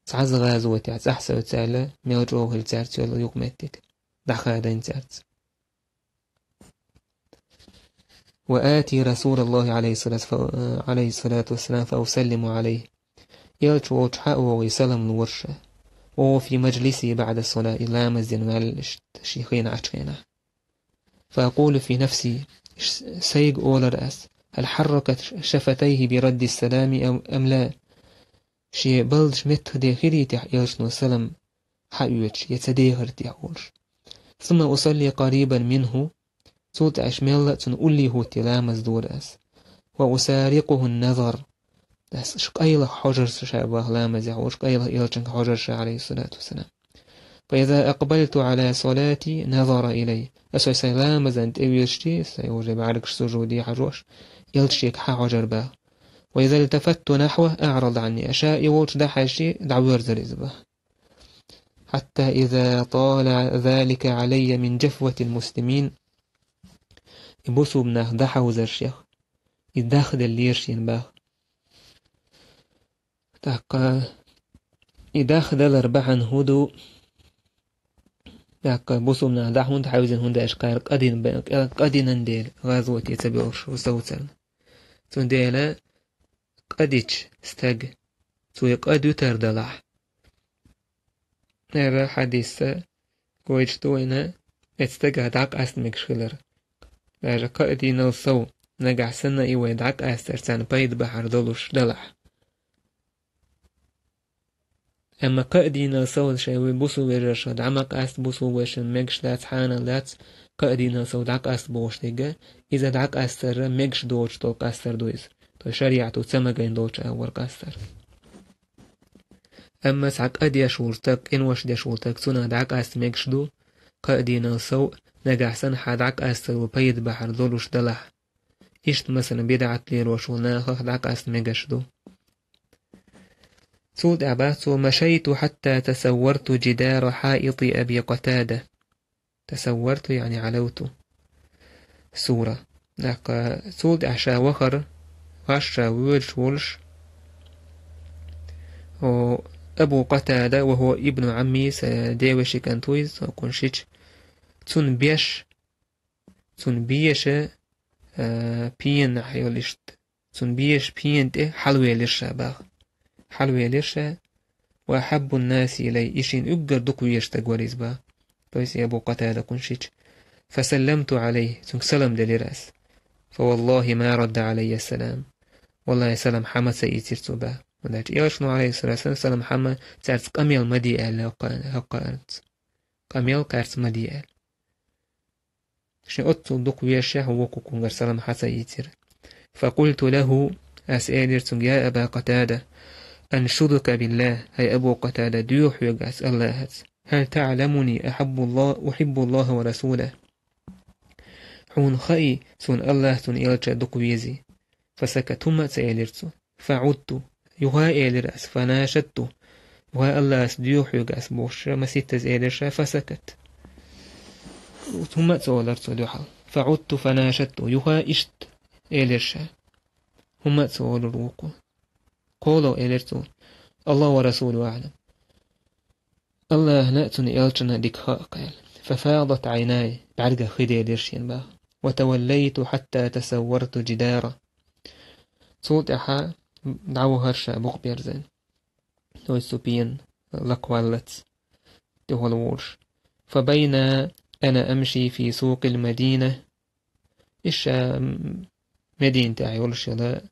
цхьа а гӀазотехь цӀахь сецна аьлла, мел чӀогӀа хилла цаьрца йолу юкъаметтиг. ДӀахадийна цаьрца. وآتي رسول الله عليه الصلاة، عليه الصلاة والسلام فأسلم عليه. Элча волчу хьа а вогӀий салам лора ша. وهو في مجلسه بعد الصلاة, и ламаз дина ваьлла иштта шен хенахь Ӏачу хенахь. فأقول في نفسي, ш-, сайга олура ас: هل حركت شفتيه برد السلام أم، أم لا؟ Шен балдаш меттах дехирий техьа элчано салам хьаоьцуш, я ца дехира техьа олуш. ثم أصلي قريبا منه, цул тӀаьхьа мелла а цунна уллехь хӀуттий ламаз дора ас. وأسارقه النظر, ас ш-, къайлаха хьожура ша баха ламазехь, уьш къайлаха элчанга хьожура ша, عليه الصلاة والسلام. فإذا أقبلت على صلاتي نظر إلي. Аса сайн ламазан тӀе везчи, сайн уже бӀаьргаш сужуде хьажош, элча шега хьан хьожура баха. وإذا التفت نحوه أعرض عني. Аса и волчу дӀахьаьжчи, дӀавоьрзура иза баха. حتى إذا طال ذلك علي من جفوة المسلمين. И бусулба нах дӀахьовзаршех, и дахделлера шена баха. ТӀаккха и дахдалар бахьана хӀун ду? ТӀаккха бусулба нах дӀа хӀунда хьаьвзина, хӀунда аьлча кхара къа дина бе-, къа динан дела, гӀазоте ца боьлхуш ву совцарна. Цундела къа дича стаг, цо и къа дуьтар далахь. ХӀара хьадисца гойтуш ду вайна, эцу стага дӀакъаста мегаш хилар. Даже кхаа дийнал сов, нагахь санна и вай дӀакъастар царна пайда бахьар долуш далахь. Амма кхаа дийнал сов шайн вуй бусулба вежарша дӀа ма къаста, бусулба вешан мегаш дац, хьанал дац, кхаа дийнал сов дӀакъаста бохуш дерг, иза дӀакъастар мегаш доцуш долу къастар ду иза. То есть шариӀато ца магийна долчу агӀор къастар. Амма цхьа къа деш волу стаг, къинош деш волу стаг, цунах дӀакъаста мегаш ду, кхаа дийнал сов, нагахь санна хьан дӀакъастаро пайда бахьар долуш далахь. Иштта, масала, бидӀат лелош волу нахах дӀакъаста мегаш ду. Цул тӀаьхьа бац цо: مشيت حتى تسورت جدار حائط أبي قتادة. تسورت يعني علوت. Сура. ТӀаккха цул тӀаьхьа ша вахара, ваш ша воьдуш волуш, о, Абу Къатада, وهو ابن عمي, сан девешин кӀант ву иза, со кхуншича, цунна беш, цунна беша, а, пенахь йолу иштта. Цунна беша пена тӀе хьалавелира ша баха. Хьалавелира ша, وأحب الناس إلي, и шена уггар дукха везаш стаг вара иза баха. То есть Абу Къатада кхуншича. فسلمت عليه, цуьнга салам делира ас. فوالله ما رد علي السلام. Валлахи, салам хьа ма ца ийцира цо баха. ХӀунда аьлча элчано, عليه الصلاة والسلام, салам хьа ма, цаьрца къамел ма де аьлла хӀокху-, хӀокхуьнца. Къамел кхаьрца ма де аьлла. Шен оццул дукха вешшехь вокху кунгара салам хьа ца ийцира. فقلت له: Ас элира цунга: «يا أبا قتادة، أنشدك بالله, хӀай Абу Къатада, доьху хьоьга ас Аллахьаца. هل تعلمني أحب الله، أحب الله ورسوله؟ Хьуна хаьий, суна Аллахь, цуьнан элча дукха везий?» فسكت, хӀумма а ца элира цо. فعدت, юха а элира ас, فناشدت, юха а Аллахьаца доьху хьоьга ас бохуш, масийттаза элира ша, فسكت. ХӀумма а ца олура цо дуьхьал. فعدت فناشدت, юха а иштта элира ша. ХӀумма а ца олура вукхо. قوله, элира цо: الله ورسوله أعلم. Аллахьна а, цуьнан элчанна а дика хаьа кхел. ففاضت عيناي, бӀаьргех хи делира шена баха. وتوليت حتى تسورت جداره. Цул тӀаьхьа дӀавахара ша букъ берзийна. То есть цу пенан лакхваллалц тӀехула волуш. فبينا أنا أمشي في سوق المدينة. Иштта, м, Мединатехь йолуш йолу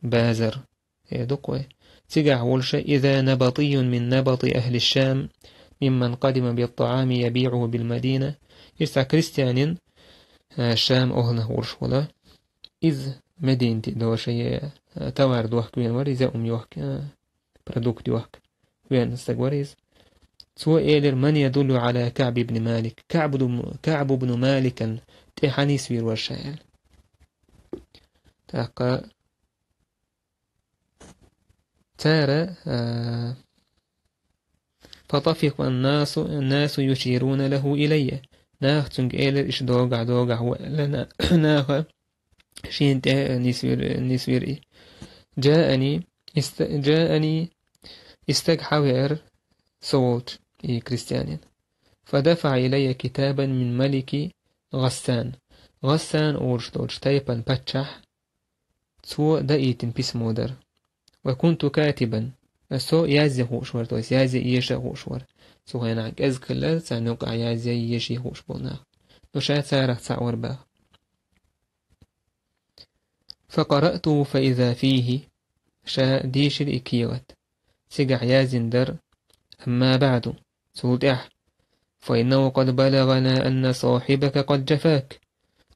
базар, э, ду-кх вай. Цигахь волуш: إذا نبطي من نبط أهل الشام ممن قدم بالطعام يبيعه بالمدينة. Иштта крестьянин, э, Шам охӀланах волуш волу. Иза Мединате долуш, э, товар дохка веана вара, иза ум йохка, э, продукт йохка веана стаг вара иза. Цо элира: من يدل على كعب بن مالك؟ КаӀб ду-, КаӀб ибн Маликан тӀе хьан нисвийр вара ша аьлла. ТӀаккха цара, а, فطفق الناس، الناس يشيرون له إلي. Наха цуьнга элира, иштта догахь, догахь ву аьлла, на-, наха шена тӀе нисвир-, нисвира и. جاءني، ист-, جاءني, и стаг хьавеара со волчу, и крестьянин. فدفع إلي كتابا من ملك غسان. ГӀассан олуш долчу тайпан паччахь цо даийтина письмо дара. وكنت كاتبا. Со язъян хууш вара, то есть язъян, еша а хууш вара. Цу хенахь кӀезиг хилла, царна юкъахь язъян, еший хууш болу нах. Но ша царах цхьаъ вара баха. فقرأته فإذا فيه. Ша дийшира и кехат. Цигахь яздина дара: أما بعد. Цул тӀаьхьа: فإنه قد بلغنا أن صاحبك قد جفاك.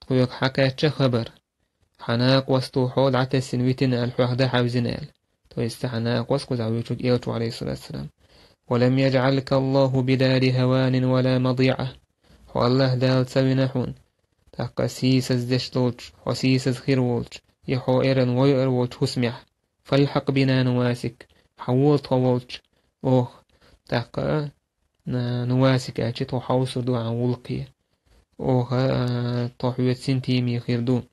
Тхоьга хьакхаьчча хабар, хьан накъосто хьо дӀатесна витина аьлла, хьох дӀахьаьвзина аьлла. То есть хьан накъост кхузахь вуьйцург элча ву, عليه الصلاة والسلام. ولم يجعلك الله بدار هوان ولا مضيعة. Хьо Аллахь Дала ца вина хьуна, тӀаккха сийсаздеш долчу, хьо сийсаз хир волчу, я хьо эрна войур волчу хӀусамехь. فالحق بنا نواسك. Хьан вола тхо волчу, оха, тӀаккха, а, на-, Нувасик аьлча, тхо хьовсур ду хьан гӀуллакхе. Оха, а, тхо хьоьца синтеме хир ду.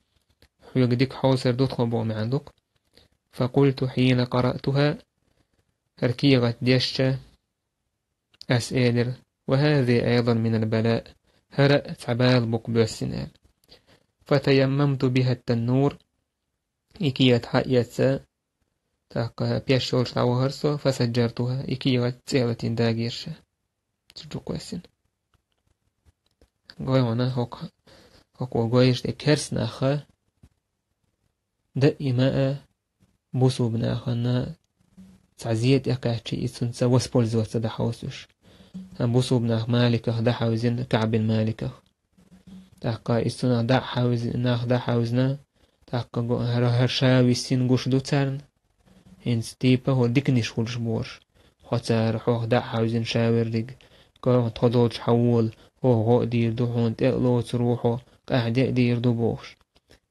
Хьоьга дика хьовсур ду тхо боху маьӀна ду-кх. فقلت حين قرأتها. ХӀара кехат дешча, ас элира: وهذه أيضا من البلاء. ХӀара а цхьа бала бу-кх боьссина аьлла. فتيممت بها التنور. И кехат хьаэцна, тӀаккха пеш йолчу дӀавахара со, فسجرتها, и кехат цӀе а латийна дагийра ша. Цу чу кхоьссина. Гой хьуна, хӀокху, хӀокхо гой иштта керста нах даима а бусулба нахана цхьа зе тӀекхаьчча, и цуьнца воспользоваться дӀахьовсуш. Амма бусулба нах Маликах дӀахьаьвзина, КаӀб бин Маликах. ТӀаккха иза цунах дӀа а хьаьвзина, нах дӀа а хьаьвзина, тӀаккха го-, хӀара, хӀара ша виссина гуш ду царна. ХӀинца типа хӀо диканиш хуьлуш борш. Хьо цара хьох дӀа а хьаьвзина ша верриг. Кхойкху тхо долчу хьан вола, хӀо гӀо а дийр ду хьуна, тӀе а лоцур ву хьо, къаьхьа де а дийр ду бохуш.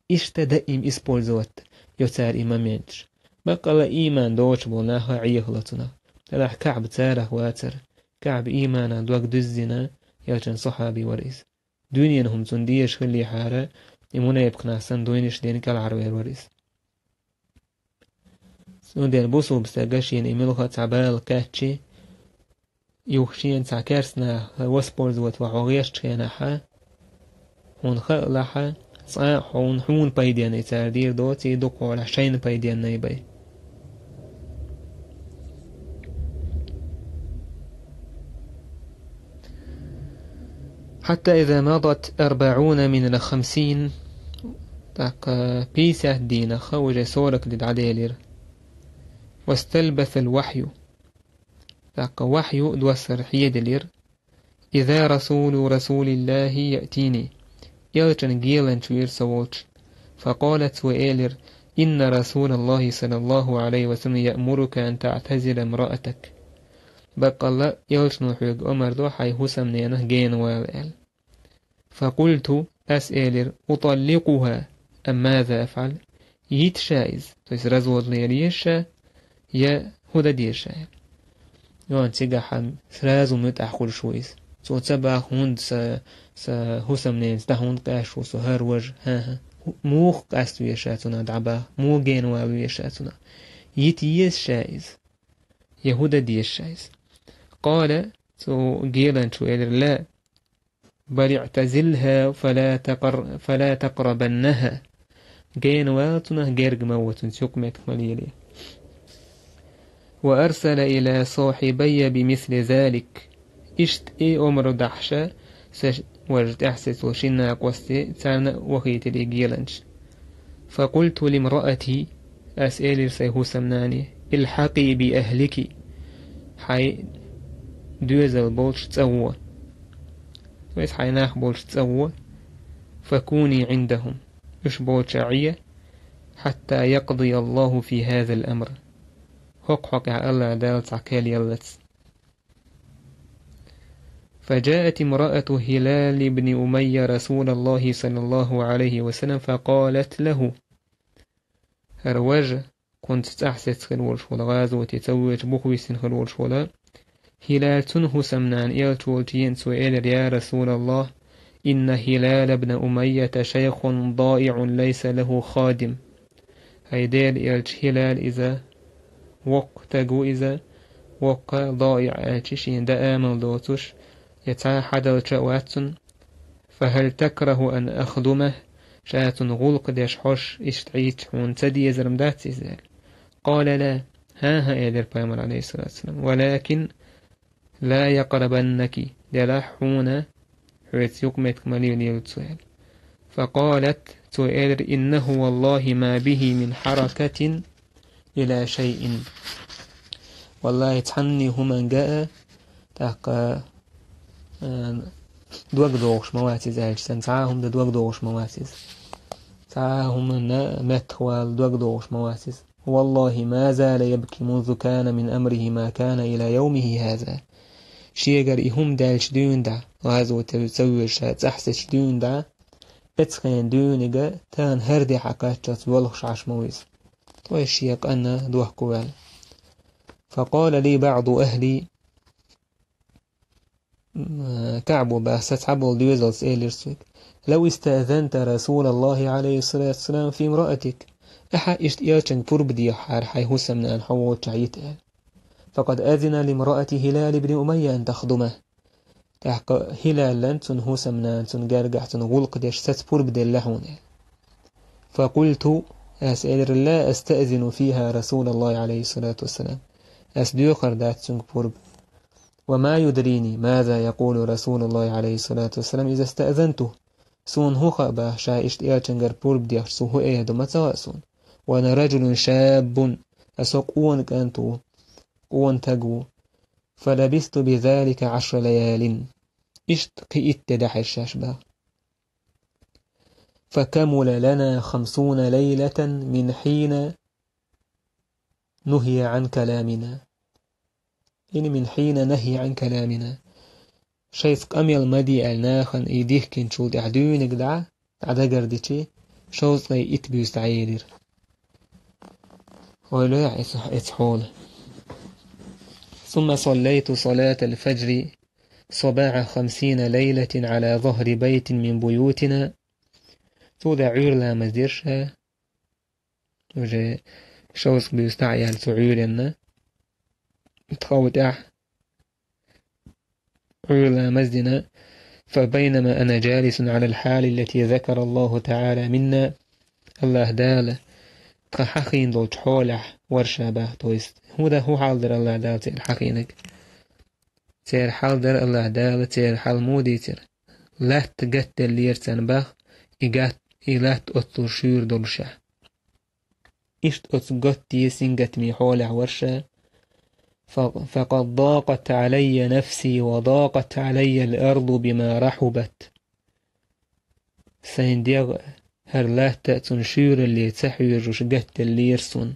Иштта даим использовать йо цара и моменташ. Баккъалла ийман доцуш болу нах а Ӏехало цунах. Делахь КаӀб царах вацара. КаӀб ийманах дог дуьззина, элчан сахьаби вара иза. Дуьненан хӀума цунна дезаш хиллехьара, и мунепакъ нах санна дуйнаш дина кӀелхьарвер вара иза. Цундела бусулба стага шена и муьлхха а цхьа бала кхаьччи, юха шена цхьа керста нах воспользовать ван хьо гӀертачу хенахь, хьуна хаалахь, цкъа а хьуна, хьуна пайденна цара дийр доций, дукхахьолахь шайна пайденна бай. حتى إذا مضت أربعون من الخمسين, тӀаккха пятьдесят дийнахха, уже сорок де дӀаделира. واستلبث الوحي, тӀаккха вахью доссар хьеделира. إذا رسول رسول الله يأتيني, элчан геланча вира со волчу. فقال, цо элира: إن رسول الله صلى الله عليه وسلم يأمرك أن تعتزل امرأتك. Баккъалла, элчано хьоьга омар до хьай хӀусамненах гена вала аьлла. فقلت, ас элира: أطلقها أم ماذا أفعل؟ Йита ша иза, то есть развод лелаеш ша, я хӀун дан деза ша? Йоан цигахь сразу муьтӀахь хуьлуш ву иза. Цо ца баха, хӀунда са, са хӀусамненца дӀа хӀунда къаьсташ ву со, хӀара важа, хӀан-хӀа. Муха къаста веза ша цунах дӀабаха, муха гена вала веза ша цунах? Йита еза ша иза, я хӀун дан деза ша иза? قال, цу геланчо элира: لا, بل اعتزلها فلا تقر-، فلا تقربنها. Гена вала цунах, герга ма во цунца, юкъаметтиг ма лелае. وأرسل إلى صاحبي بمثل ذلك. Иштта и омра дахьаш, са ш-, важа тӀаьхьа сецо шина накъосте, царна а вахийтира и геланча. فقلت لامرأتي, ас элира сайн хӀусамнане: الحقي بأهلك, хьай доьзал болчу цӀа гӀо. Вайса хьайн нах болчу цӀа гӀо, فكوني عندهم, уьш болчохь Ӏе, حتى يقضي الله في هذا الأمر, хӀокху хьокъехь АллахӀ Дала цхьа кхел яллалц. فجاءت امرأة هلال بن أمية رسول الله صلى الله عليه وسلم فقالت له. ХӀара важа, кхунца цӀахь сецна хир волуш волу, гӀазоте ца воьдуш бух висина хир волуш волу Хилал, цуьнан хӀусамнана, элча волчу еана цо элира: يا رسول الله، إن هلال بن أمية شيخ ضائع ليس له خادم. ХӀай Делан элча, Хилал иза воккха стаг ву иза, воккха, ضائع аьлча шена дан амал доцуш, я цхьа хьадалча а вац цуьнан. فهل تكره أن أخدمه؟ Ша цунна гӀуллакх деш хьожуш, иштта Ӏийча хьуна ца дезар-м дац иза аьлла. قال: لا. ХӀан-хӀа, элира пайхамара, عليه الصلاة والسلام. ولكن لا يقربنك, делахь хьуна, хьоьца юкъаметтиг ма лелайо цо аьлла. فقالت, цо элира: إنه والله ما به من حركة إلى شيء. ВаллахӀи, цхьанна хӀуманга а, тӀаккха, а, дог догӀуш ма вац иза аьлча санна, цхьа а хӀума дан дог догӀуш ма вац иза. Цхьа а хӀуманна меттах вала дог догӀуш ма вац иза. والله ما زال يبكي منذ كان من أمره ما كان إلى يومه هذا. Шегара и хӀума даьлча дуьйна дӀа, гӀазоте ца воьдуш ша цӀахь сецча дуьйна дӀа, оцу хенахь дуьйна тахана хӀара де хьакхаччалц воьлхуш Ӏаш ма ву иза. Вай шен къанна дохко ваьлла. فقال لي بعض أهلي, КаӀбо баха, сан цхьаболу доьзалца элира соьга: لو استأذنت رسول الله عليه الصلاة والسلام في امرأتك. Ахьа иштта элчанга пурба дехахьара хьайн хӀусамнана хьо воцчохь йита аьлла. فقد أذن لامرأة هلال بن أمية أن تخدمه. ТӀаккха Хилалан, цуьнан хӀусамнана, цуьнан гергахь, цунна гӀуллакх деш саца пурба делла хьуна аьлла. فقلت, ас элира: لا أستأذن فيها رسول الله عليه الصلاة والسلام. Ас доьхур дац цуьнга пурба. وما يدريني ماذا يقول رسول الله عليه الصلاة والسلام إذا استأذنته. Суна хӀун хаьа боху, ша иштта элчангара пурба дехча, цо хӀун эр ду ма ца хаьа суна. وأنا رجل شاب, аса къона кӀант ву, къона стаг ву. فلبثت بذلك عشر ليال. Иштта кхин итт де дахьира шаьш боху. فكمل لنا خمسون ليلة من حين نهي عن كلامنا. ХӀинца من حين نهي عن كلامنا. Шайца къамел ма де аьлла нахана и дихкинчул тӀаьхьа дуьйна дӀа, дӀадагардичи, шовзткъе итт буьйса дӀаелира. Ойла йо эцу, эцу хьолан. ثم صليت صلاة الفجر صباح خمسين ليلة على ظهر بيت من بيوتنا. Цул тӀаьхьа Ӏуьйра ламаз дира ша, уже шовзткъа буьйса дӀа а яьлла цу Ӏуьйранна, тхов тӀехь Ӏуьйра ламаз дина. فبينما أنا جالس على الحال التي ذكر الله تعالى منا. АллахӀ Дала тхан хьахийна долчу хьолехь вара ша боху, то есть хӀун дан, хӀун хьал дара АллахӀ Дала церан хьахийнарг? Церан хьал дара АллахӀ Дала, церан хьал муха дийцира? Латта гатделлера царна боху, и гат-, и латта оццул шуьйра долушехь. Иштта оцу готте, сингаттаме хьолехь вара ша. ف-, فقد ضاقت علي نفسي وضاقت علي الأرض بما رحبت. Сайн дегӀ а, ХӀара латта а цунна шуьйралле ца хьуьйжуш гатделлера суна.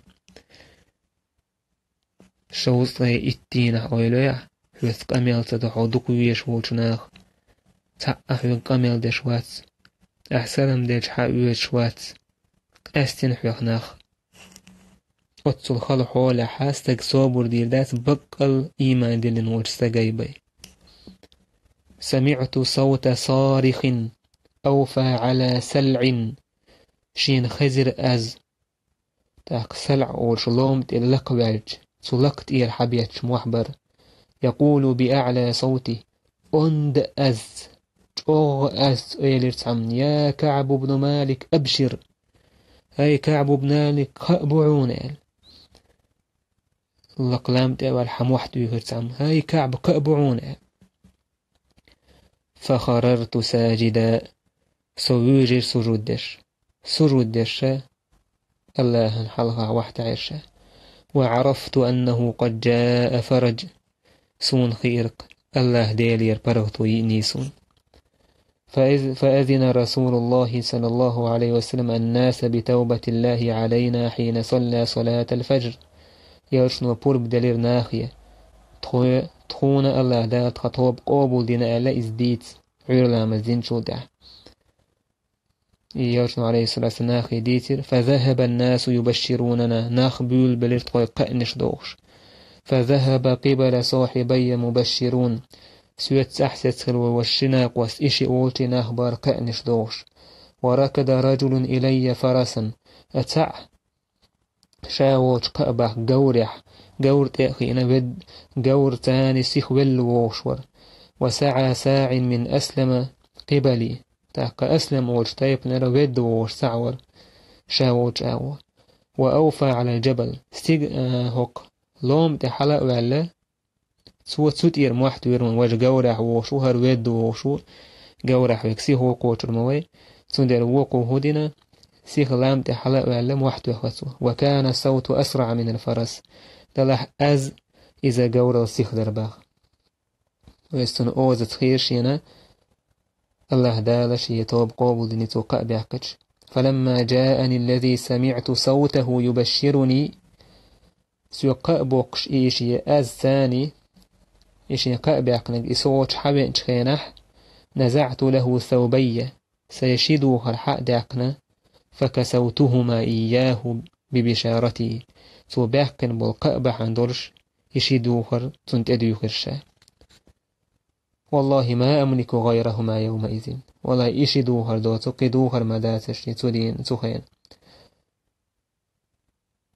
Шовзткъе итт дийнахь ойла йой ахь, хьоьца къамел ца до хьо дукха везаш волчу наха. Цхьаъ а хьоьга къамел деш вац. Ахь салам делча хьаоьцуш вац. Къаьстина хьоьх нах. Оццул хала хьолехь стаг собар дийр дац, баккъал ийман диллина волчу стагай бен. سمعت صوت صارخ أوفى على سلع. Шена хезира аз, тӀаккха салаӀ олуш лома тӀе лакха ваьлча, цу лакха тӀера хьабетташ мохь бара. يقول بأعلى صوته. Онда аз, чӀогӀа аз, элира цхьамма: «يا كعب بن مالك أبشر». «ХӀай, КаӀб ибн Малик, кхаъ бу хьуна», — аьлла. Лакха лам тӀе а ваьлла, хьан мохь туьйхира цхьамма: «ХӀай, КаӀб, кхаъ бу хьуна», — аьлла. فخررت ساجدا. Со вуьйжира сужуд деш. Сужуд деш ша, Аллахьан хьалха вахьтаьӀира ша. وعرفت أنه قد جاء فرج. Суна хиира-кх, Аллахь Делера паргӀато йиъний суна. فإذ-، فأذن رسول الله صلى الله عليه وسلم الناس بتوبة الله علينا حين صلى صلاة الفجر. Элчано пурба делира нахе. Тхо-, тхуна Аллахь Дала тхан тоба къобалдина аьлла иза дийца, Ӏуьйра ламаз динчул тӀаьхьа. И Элчано, алейхиссалату вассалам, нахе дийцира: فذهب الناس يبشروننا, нах буьйлабелира тхойга кхаънаш дохуш. فذهب قبل صاحبي مبشرون. Соьца цӀахь сецна хилла вай ши накъост, и шиъ волчу нах бара кхаънаш дохуш. وركض رجل إلي فرسا. Цхьаъ ша волчу кхаъ баха говрехь, говр тӀе а хиъна, вед-, говр царна сиха велла вогӀуш вара. وسعى ساع من أسلم قبلي. ТӀаккха Аслам волчу тайпанара ведда вогӀуш цхьаъ вара, ша волчу агӀор. وأوفى على الجبل. Стиг-, а, хӀокху лома тӀе хьала а ваьлла, цо цу тӀера мохь туьйхира, важа говрехь вогӀуш ву, хӀара ведда вогӀуш ву, говрехь верг сихо кхочур ма вай. Цундела вукхо хӀун дина, сиха лам тӀе хьала а ваьлла, мохь тоьхна цо. وكان الصوت أسرع من الفرس. Делахь аз иза говрал сиха дара баха. Вайца цунна озаца хезира шена, Аллахь Дала шен тоба къобалдина цо кхаъ баьккхича. فلما جاءني الذي سمعت صوته يبشرني. Соьга кхаъ боккхуш и шен аз царна, и шен кхаъ баьккхинарг и со волчу хьавеанчу хенахь, نزعت له ثوبي, сайн ши духар хьа а даьккхина, فكسوتهما إياه ببشارتي. Цо баьккхина болу кхаъ бахьана долуш, и ши духар цунна тӀедуьйхира ша. والله ما أملك غيرهما يومئذ. Валлахь, и ши духар доцу, кхин духар ма дацара шен цу дийнахь, цу хенахь.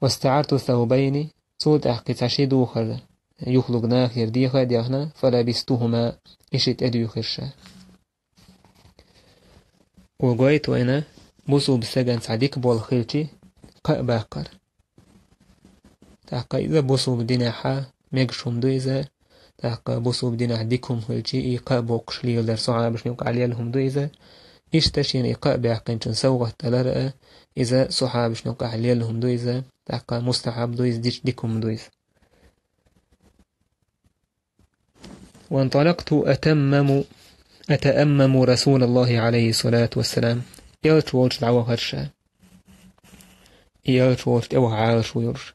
واستعرت ثوبين, цул тӀаьхьа кхин цхьа ши духар юхалург нахера деха а дехна, فلبستهما, и шиъ тӀедуьйхира ша. Вай гойту вайна, бусулба стагана цхьа дика болх хилча, кхаъ баккхар. ТӀаккха иза бусулба динехь мегаш хӀума ду иза, тӀаккха бусулба динехь дика хӀума хилча, и кхаъ боккхуш леладар сахьабашна юкъахь лелла хӀума ду иза. Иштта шена и кхаъ баьккхинчун совгӀат далар а, иза сахьабашна юкъахь лелла хӀума ду иза, тӀаккха мустахьаб ду иза, дича дика хӀума ду иза. وانطلقت أتمم، أتأمم رسول الله عليه الصلاة والسلام. Элча волчу дӀавахара ша. И Элча волчу тӀе ваха Ӏалаш ву йолуш.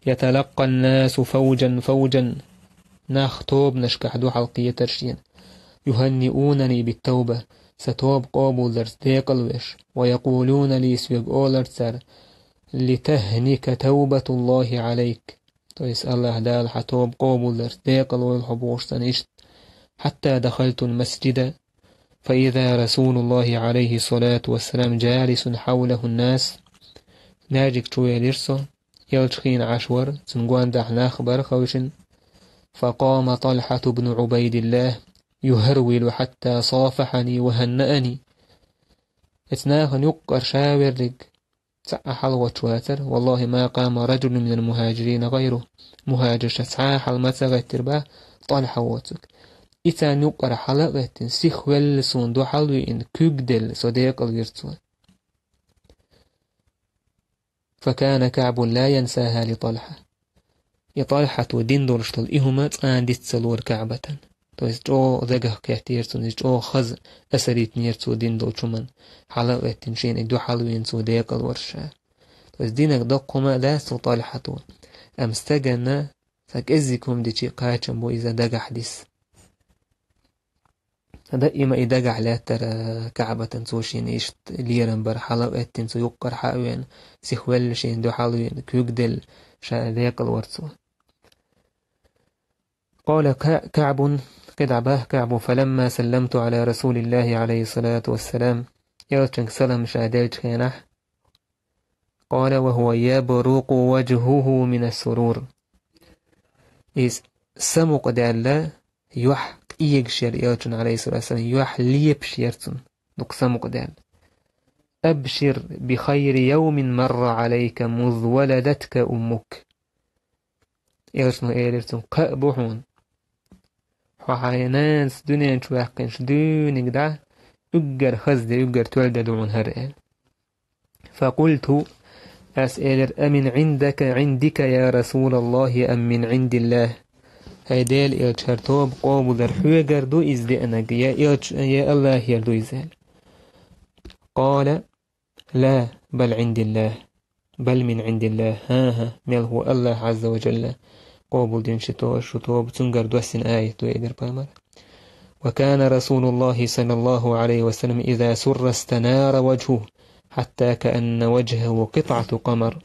يتلقى الناس فوجا فوجا. Нах тобанашкахь ду хьалакхетар шена. يهنئونني بالتوبة. Сан тоба къобалдарца декъалвеш. ويقولون لي, соьга олар цара: لتهنك توبة الله عليك. То есть Аллахь Дала хьан тоба къобалдарца декъалвойла хьо бохуш санна иштта. حتى دخلت المسجد فإذا رسول الله عليه الصلاة والسلام جالس حوله الناس. Маьждиг чу велира со, Элча хиъна Ӏаш вара, цуьнан гондахь нах бара ховшина. فقام طلحة بن عبيد الله يهرول حتى صافحني وهنأني. Эцу нахана юккъара ша верриг цхьа а хьалагӀоттуш вацара, والله ما قام رجل من المهاجرين غيره. Мухьажиршца цхьа а хьала ма ца гӀеттира бах Талхьа воцург. И царна юккъара хьала а гӀеттина, сихвелла суна дуьхьал а виъна, куьг а делла, со декъалвира цо. فكان كعب لا ينساها لطلحة. И Талхьато дина долуш долу и хӀума цкъа а диц ца лора КаӀбатан. То есть чӀогӀа дагах кхеттера цунна, иза чӀогӀа хаза асар йитинера цо дина долчу хӀуманна, хьала а гӀеттина шена и дуьхьал веана цо декъалварца. То есть динарг доккха хӀума а дац цо ТӀалхьата. Амма стаганна цхьа кӀеззиг хӀума дичи кхачам бу иза дагахь дисса. Даима и дагахь лаьттара КаӀбатан цо шена иштта лерам бар, хьала а гӀеттина цо юккъара хьа а веана, сихвелла шена дуьхьал веана, куьг делла, ша декъалварца. قال ك-، كعب، кхидӀа бах КаӀба: فلما سلمت على رسول الله عليه الصلاة والسلام, элчанга салам ша деллачу хенахь, قال وهو يبرق وجهه من السرور. Иза самукъадаьлла, юьхь къегаш яра элчан, عليه الصلاة والسلام, юьхь лепаш яра цуьнан, дукха самукъадаьлла. أبشر بخير يوم مر عليك منذ ولدتك أمك. Элчано элира цуьнга: «Кхаъ бу хьуна, хьо хьайн нанас дуьнен чу ваьккхинчу дуьненга дӀа уггар хаза де, уггар тоьлла де ду хьуна хӀара», — аьлла. فقلت, ас элира: «أمن عندك، عندك يا رسول الله، أم من عند الله؟» ХӀай Делан элча, хӀара тоба къобалдар хьоьгара ду иза деанарг, я элча, я АллахӀера ду иза, аьлла. قال: «لا، بل عند الله، بل من عند الله». ХӀан-хӀа, мел хӀу АллахӀ Ӏазза ва Джалла къобалдина ши то-, шу тоба, цуьнгара доссина аят ду, элира пайхамара. «وكان رسول الله صلى الله عليه وسلم إذا سر استنار وجهه حتى كأن وجهه قطعة قمر».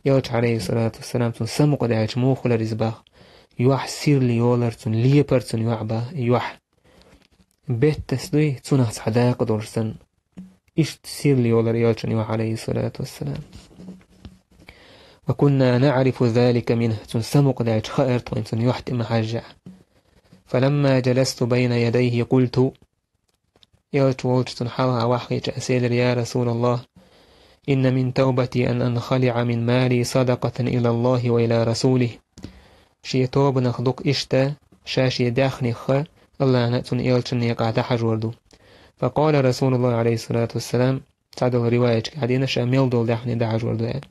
Элча, عليه الصلاة والسلام, цуьнан самукъадаьлча муха хилар иза бах. Юьхь сирла йолар цуьнан, лепар цуьнан юьхь бах, юьхь. Беттас дуй, цунах цхьа дакъа долуш санна. Иштта сирла йолар элчан юьхь, عليه الصلاة والسلام. «وكنا نعرف ذلك منه», цунна самукъадаьлча хаьара тхуна цунна юьхь тӀе ма хьажжехь. «فلما جلست بين يديه قلت», элча волчу цунна хьалха ваххийча ас элира: «يا رسول الله، إن من توبتي أن أنخلع من مالي صدقة إلى الله وإلى رسوله». Шен тобанах дукха иштта, ша шен даьхнихха АллахӀна а, цуьнан элчанна некъа дӀахьажор ду. فقال رسول الله عليه الصلاة والسلام, цхьадолу риваятчохь дина, ша мел долу даьхни дӀахьажор ду аьлла.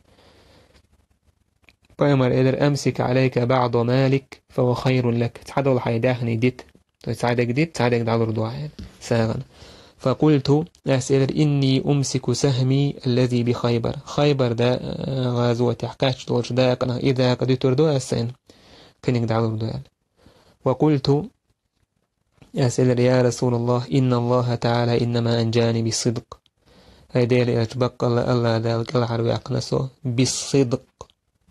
Пайхамара элира: «أمسك عليك بعض مالك فهو خير لك». Цхьадолу хьайн даьхни дита. То есть цхьа дерг дита, цхьа дерг дӀалур ду хьуна, сагӀина. فقلت, ас элира: «إني أمسك سهمي الذي بخيبر». Хайбар да-, гӀазотехь кхаьчна долчу дакъанах и дакъа дуьтур ду ас сайна, кхиниг дӀалур ду аьлла. وقلت, ас элира: «يا رسول الله، إن الله تعالى إنما أنجاني بالصدق». ХӀай Делан элча, баккъалла АллахӀ Дала кӀелхьарваьккхина со, بالصدق,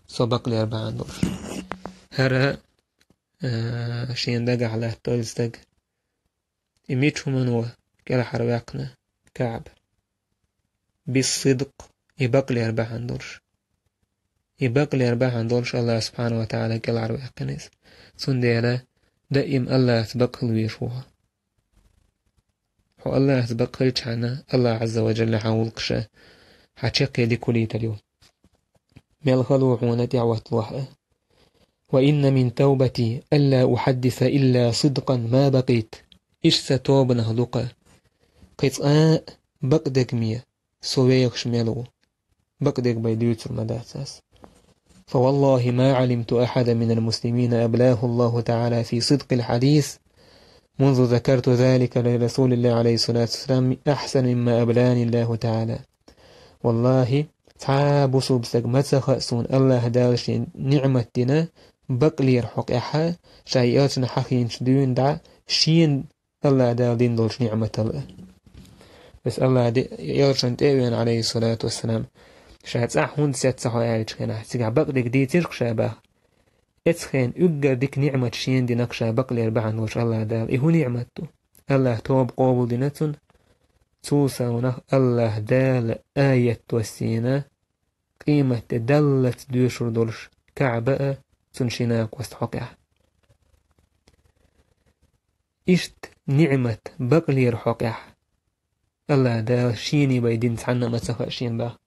со бакълер бахьана долуш. ХӀара, а, шен дагахь латталла стаг. И мича хӀумано кӀелхьарваьккхина КаӀба? Биссидкъ, и бакълер бахьана долуш. И бакълер бахьана долуш АллахӀ субхьанаху ва тагӀала кӀелхьарваьккхина иза. Цундела даим АллахӀца бакъ хила везаш ву хьо. Хьо АллахӀца бакъ хилчхьана, АллахӀ Ӏазза ва Джалла хьан гӀуллакхаш, хьан чаккхе дика хуьлуьйтур ю. Мел хала ву хьуна тӀехӀотталахь а. «وإن من توبتي ألا أحدث إلا صدقا ما بقيت». Иштта сан тобанах ду-кха. Кхин цкъа а бакъдерг ме со вехаш мел ву. Бакъдерг бен дуьйцур ма дац ас. «فوالله ما علمت أحدا من المسلمين أبلاه الله تعالى في صدق الحديث منذ ذكرت ذلك لرسول الله عليه الصلاة والسلام أحسن مما أبلاني الله تعالى». ВаллахӀи, цхьа а бусулба стаг ма ца хаьа суна, АллахӀ Дала шен ниӀмат дина, бакълера хьокъехь, ша и элчанна хьахийначу дуьйна дӀа, шена АллахӀ Дала дина долчу ниӀматал а. Бес АллахӀ де-, элчанна тӀе а веана, Ӏалайхиссалату вассалам, ша цӀахь хӀунда сецна хьо аьллачу хенахь, цигахь бакъдерг дийцира-кх ша бах. Эцхена уггар дика ниӀмат шена дина-кх ша бакълера бахьана волчу АллахӀ Дала. И хӀун ниӀмат ду? АллахӀ тоба къобалдина цунна, цул совнах АллахӀ Дала аят доссийна, къематде даллалц доьшур долуш КаӀба а цунна шина кхоста хьокъехь. Иштта ниӀмат бакълера хьокъехь АллахӀ Дала шена бен дина цхьанна а ма ца хаьа шена бах.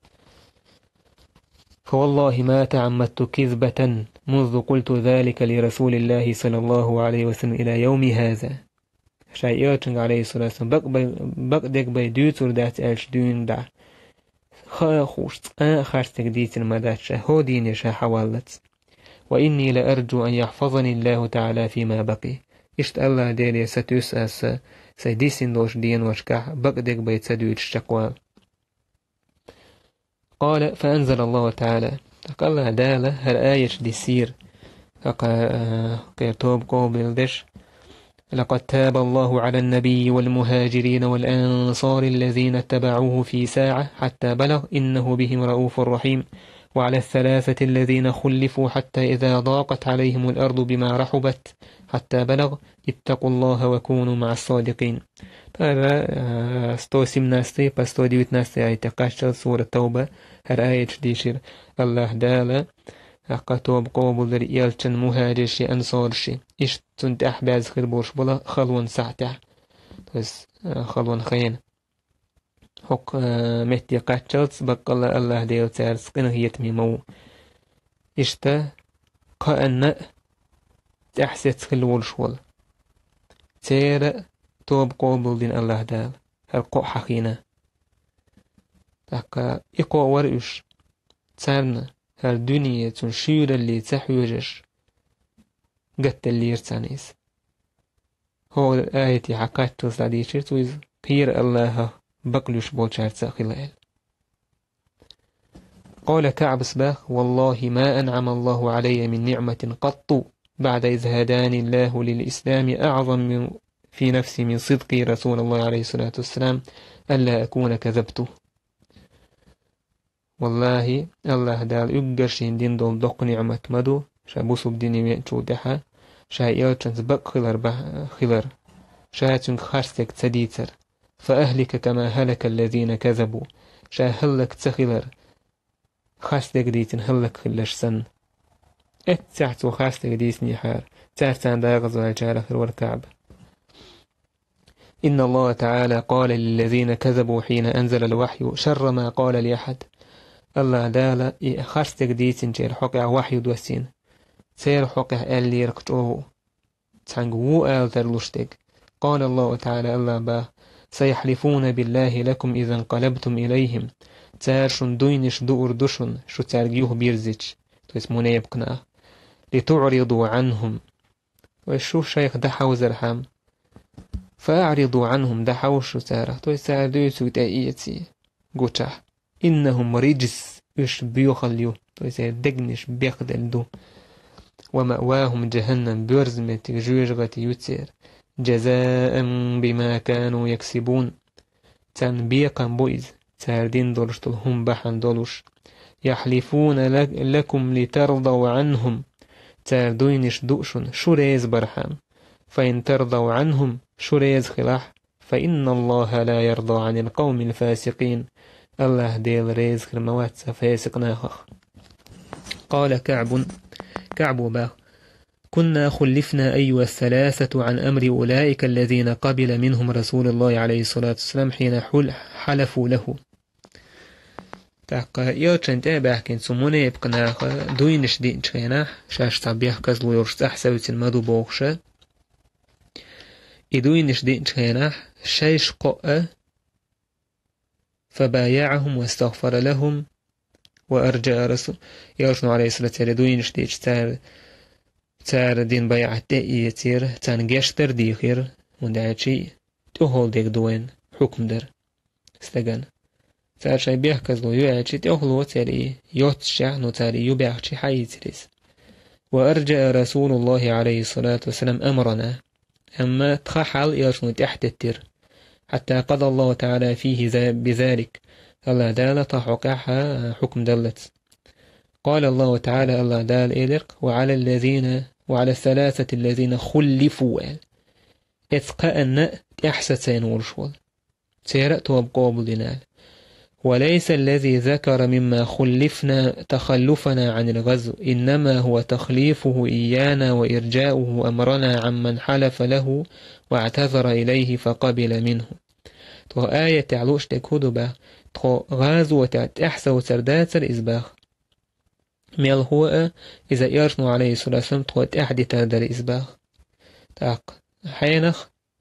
«فوالله ما تعمدت كذبة منذ قلت ذلك لرسول الله صلى الله عليه وسلم إلى يومي هذا». Ша элчанга, Ӏалайхиссалату вассалам, бакъ бай-, бакъдерг бен дуьйцур дац аьлча дуьйна дӀа. Хаа хууш, цкъа а харцдерг дийцина ма дац ша, хӀокху дийне ша хьаваллалц. «وإني لأرجو أن يحفظني الله تعالى فيما بقي». Иштта АллахӀ Деле сатуьйсу аса, сайн дисина долчу деношкахь бакъдерг бен ца дуьйцуш чекхвала. قال فأنزل الله تعالى. ТӀаккха АллахӀ Дала хӀара аяташ диссийра. ТӀаккха, а, кхера тоба къобалдеш: لقد تاب الله على النبي والمهاجرين والأنصار الذين اتبعوه في ساعة حتى بلغ إنه بهم رءوف رحيم وعلى الثلاثة الذين خلفوا حتى إذا ضاقت عليهم الأرض بما رحبت حتى بلغ اتقوا الله وكونوا مع الصادقين. ТӀаккха, а, сто семнадцатый по сто девятнадцатый аятех кхаччалц сурат Тауба хӀара аяташ дийшира. АллахӀ Дала, тӀаккха тоба къобалдира элчан, мухӀажирши, ансорши, иштта цунна тӀаьхьа баьзза хир болуш болу халонан сахьтехь, то есть, а, халонан хенахь. ХӀокху, а, метте кхаччалц баккъалла АллахӀ Дела цаьрца къинхетаме ма ву. Иштта кхаанна а тӀаьхьа сецна хилла волуш волу. Церан а тоба къобалдина АллахӀ Дала, хӀара кхоъ хьахийна. ТӀаккха и кхоъ вара уьш, царна хӀара дуьне цунна шуьйралле ца хьоьжуш, гатделлера царна иза. ХӀора аятехь кхаччалц дӀадийшира цо иза, кхера АллахӀах бакълуьйш болчаьрца а хила аьлла. قال كعب، бах: والله ما أنعم الله علي من نعمة قط بعد إذ هداني الله للإسلام أعظم من، في نفسي من صدقي رسول الله عليه الصلاة والسلام ألا أكون كذبته. ВаллахӀи, АллахӀ Дала уггар шена дина долу доккха ниӀмат ма ду, ша бусалба дине веанчул тӀаьхьа, ша элчанца бакъ хилар бах-, хилар, ша цуьнга харцдерг ца дийцар. فأهلك كما هلك الذين كذبوا. Ша хӀаллак ца хилар, харцдерг дийцина хӀаллак хилларш санна. Эццехь цо харцдерг дийцинехьара, цаьрца царна дакъаза ваьллачарах хир вара КаӀб. إن الله تعالى قال للذين كذبوا حين أنزل الوحي شر ما قال لأحد. АллахӀ Дала и харцдерг дийцинчеран хьокъехь вахью доссийна, церан хьокъехь аьллера-кх чӀогӀа цхьаьнга ву ала тарлуш дерг. قال الله تعالى, АллахӀа бах: سيحلفون بالله لكم إذا انقلبتم إليهم. Цара шуна дуйнаш дуур ду шуна, шу цаьрга юхабирзича, то есть мунепакъ нах. لتعرضوا عنهم. Вай шу шайх дӀахьовзархьама. فأعرضوا عنهم, дӀахьовша шу царах, то есть цара дуьйцург тӀеэций гучахь. إنهم رجس, уьш боьхалла ю, то есть церан дегнаш бехделла ду. ومأواهم جهنم, боьрза меттиг жоьжахати ю церан. جزاء بما كانوا يكسبون. Царна бекхам бу иза, цара дина долуш долу хӀума бахьана долуш. يحلفون لك-، لكم لترضوا عنهم. Цара дуйнаш ду шуна, шу реза бархьама. فإن ترضوا عنهم, шу реза хилахь, فإن الله لا يرضى عن القوم الفاسقين. АллахӀ Дела реза хир ма вац цу фасикъ нахах. قال كعب, КаӀбо бах: كنا خلفنا أيها الثلاثة عن أمر أولئك الذين قبل منهم رسول الله عليه الصلاة والسلام حين حل-، حلفوا له. ТӀаккха элчанна тӀе а баьхкина цу мунепакъ наха дуйнаш диъначу хенахь, шаьш цхьа бехказло йолуш цӀахь севцина ма ду бохуша, и дуйнаш диъначу хенахь шайш кхоъ а فبايعهم واستغفر لهم وأرجأ رسول. Элчано, Ӏалайхиссалату вассалам, дуйнаш дича цара, цара дина байӀат тӀе а эцира, царна гечдар а дийхира, хӀунда аьлча тӀехула дерг ду вайн хьукм дар стагана. Цара шайн бехказло ю аьлча тӀехула церан и йоццушехь, ну цара и ю баьхча хьаийцира иза. وأرجأ رسول الله عليه الصلاة والسلام أمرنا. Амма тхан хьал элчано тӀаьхьатеттира. حتى قضى الله تعالى فيه ذا-، بذلك. АллахӀ Дала тхан хьокъехь хьукм даллалц. قال الله تعالى, АллахӀ Дала элира-кх: وعلى الذين، وعلى الثلاثة الذين خلفوا, аьлла. Эцу кхаанна а тӀаьхьа сацийна волуш волу. Церан а тоба къобалдина аьлла. وليس الذي ذكر مما خلفنا تخلفنا عن الغزو، إنما هو تخليفه إيانا وإرجاؤه أمرنا عمن حلف له واعتذر إليه فقبل منه. Тхо аятехь лууш дерг хӀун ду бах? Тхо гӀазотехь тӀаьхьа совцар дацара иза бах. Мелхо а, иза элчано, Ӏалайхиссалату вассалам, тхо тӀаьхьа дитар дара иза бах. ТӀаккха хьенах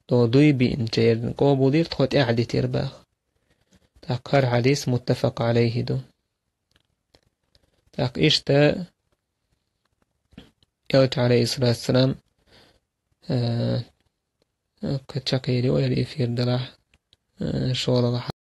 тхо дуй биъначеран къобалдира, тхо тӀаьхьа дитира бах. ТӀаккха хӀара хьадис муттафакъ Ӏалайхи ду. ТӀаккха иштта элча, Ӏалайхиссалату вассалам, Э, э, чакхйире вай ер эфирдара, э, шоалгӀа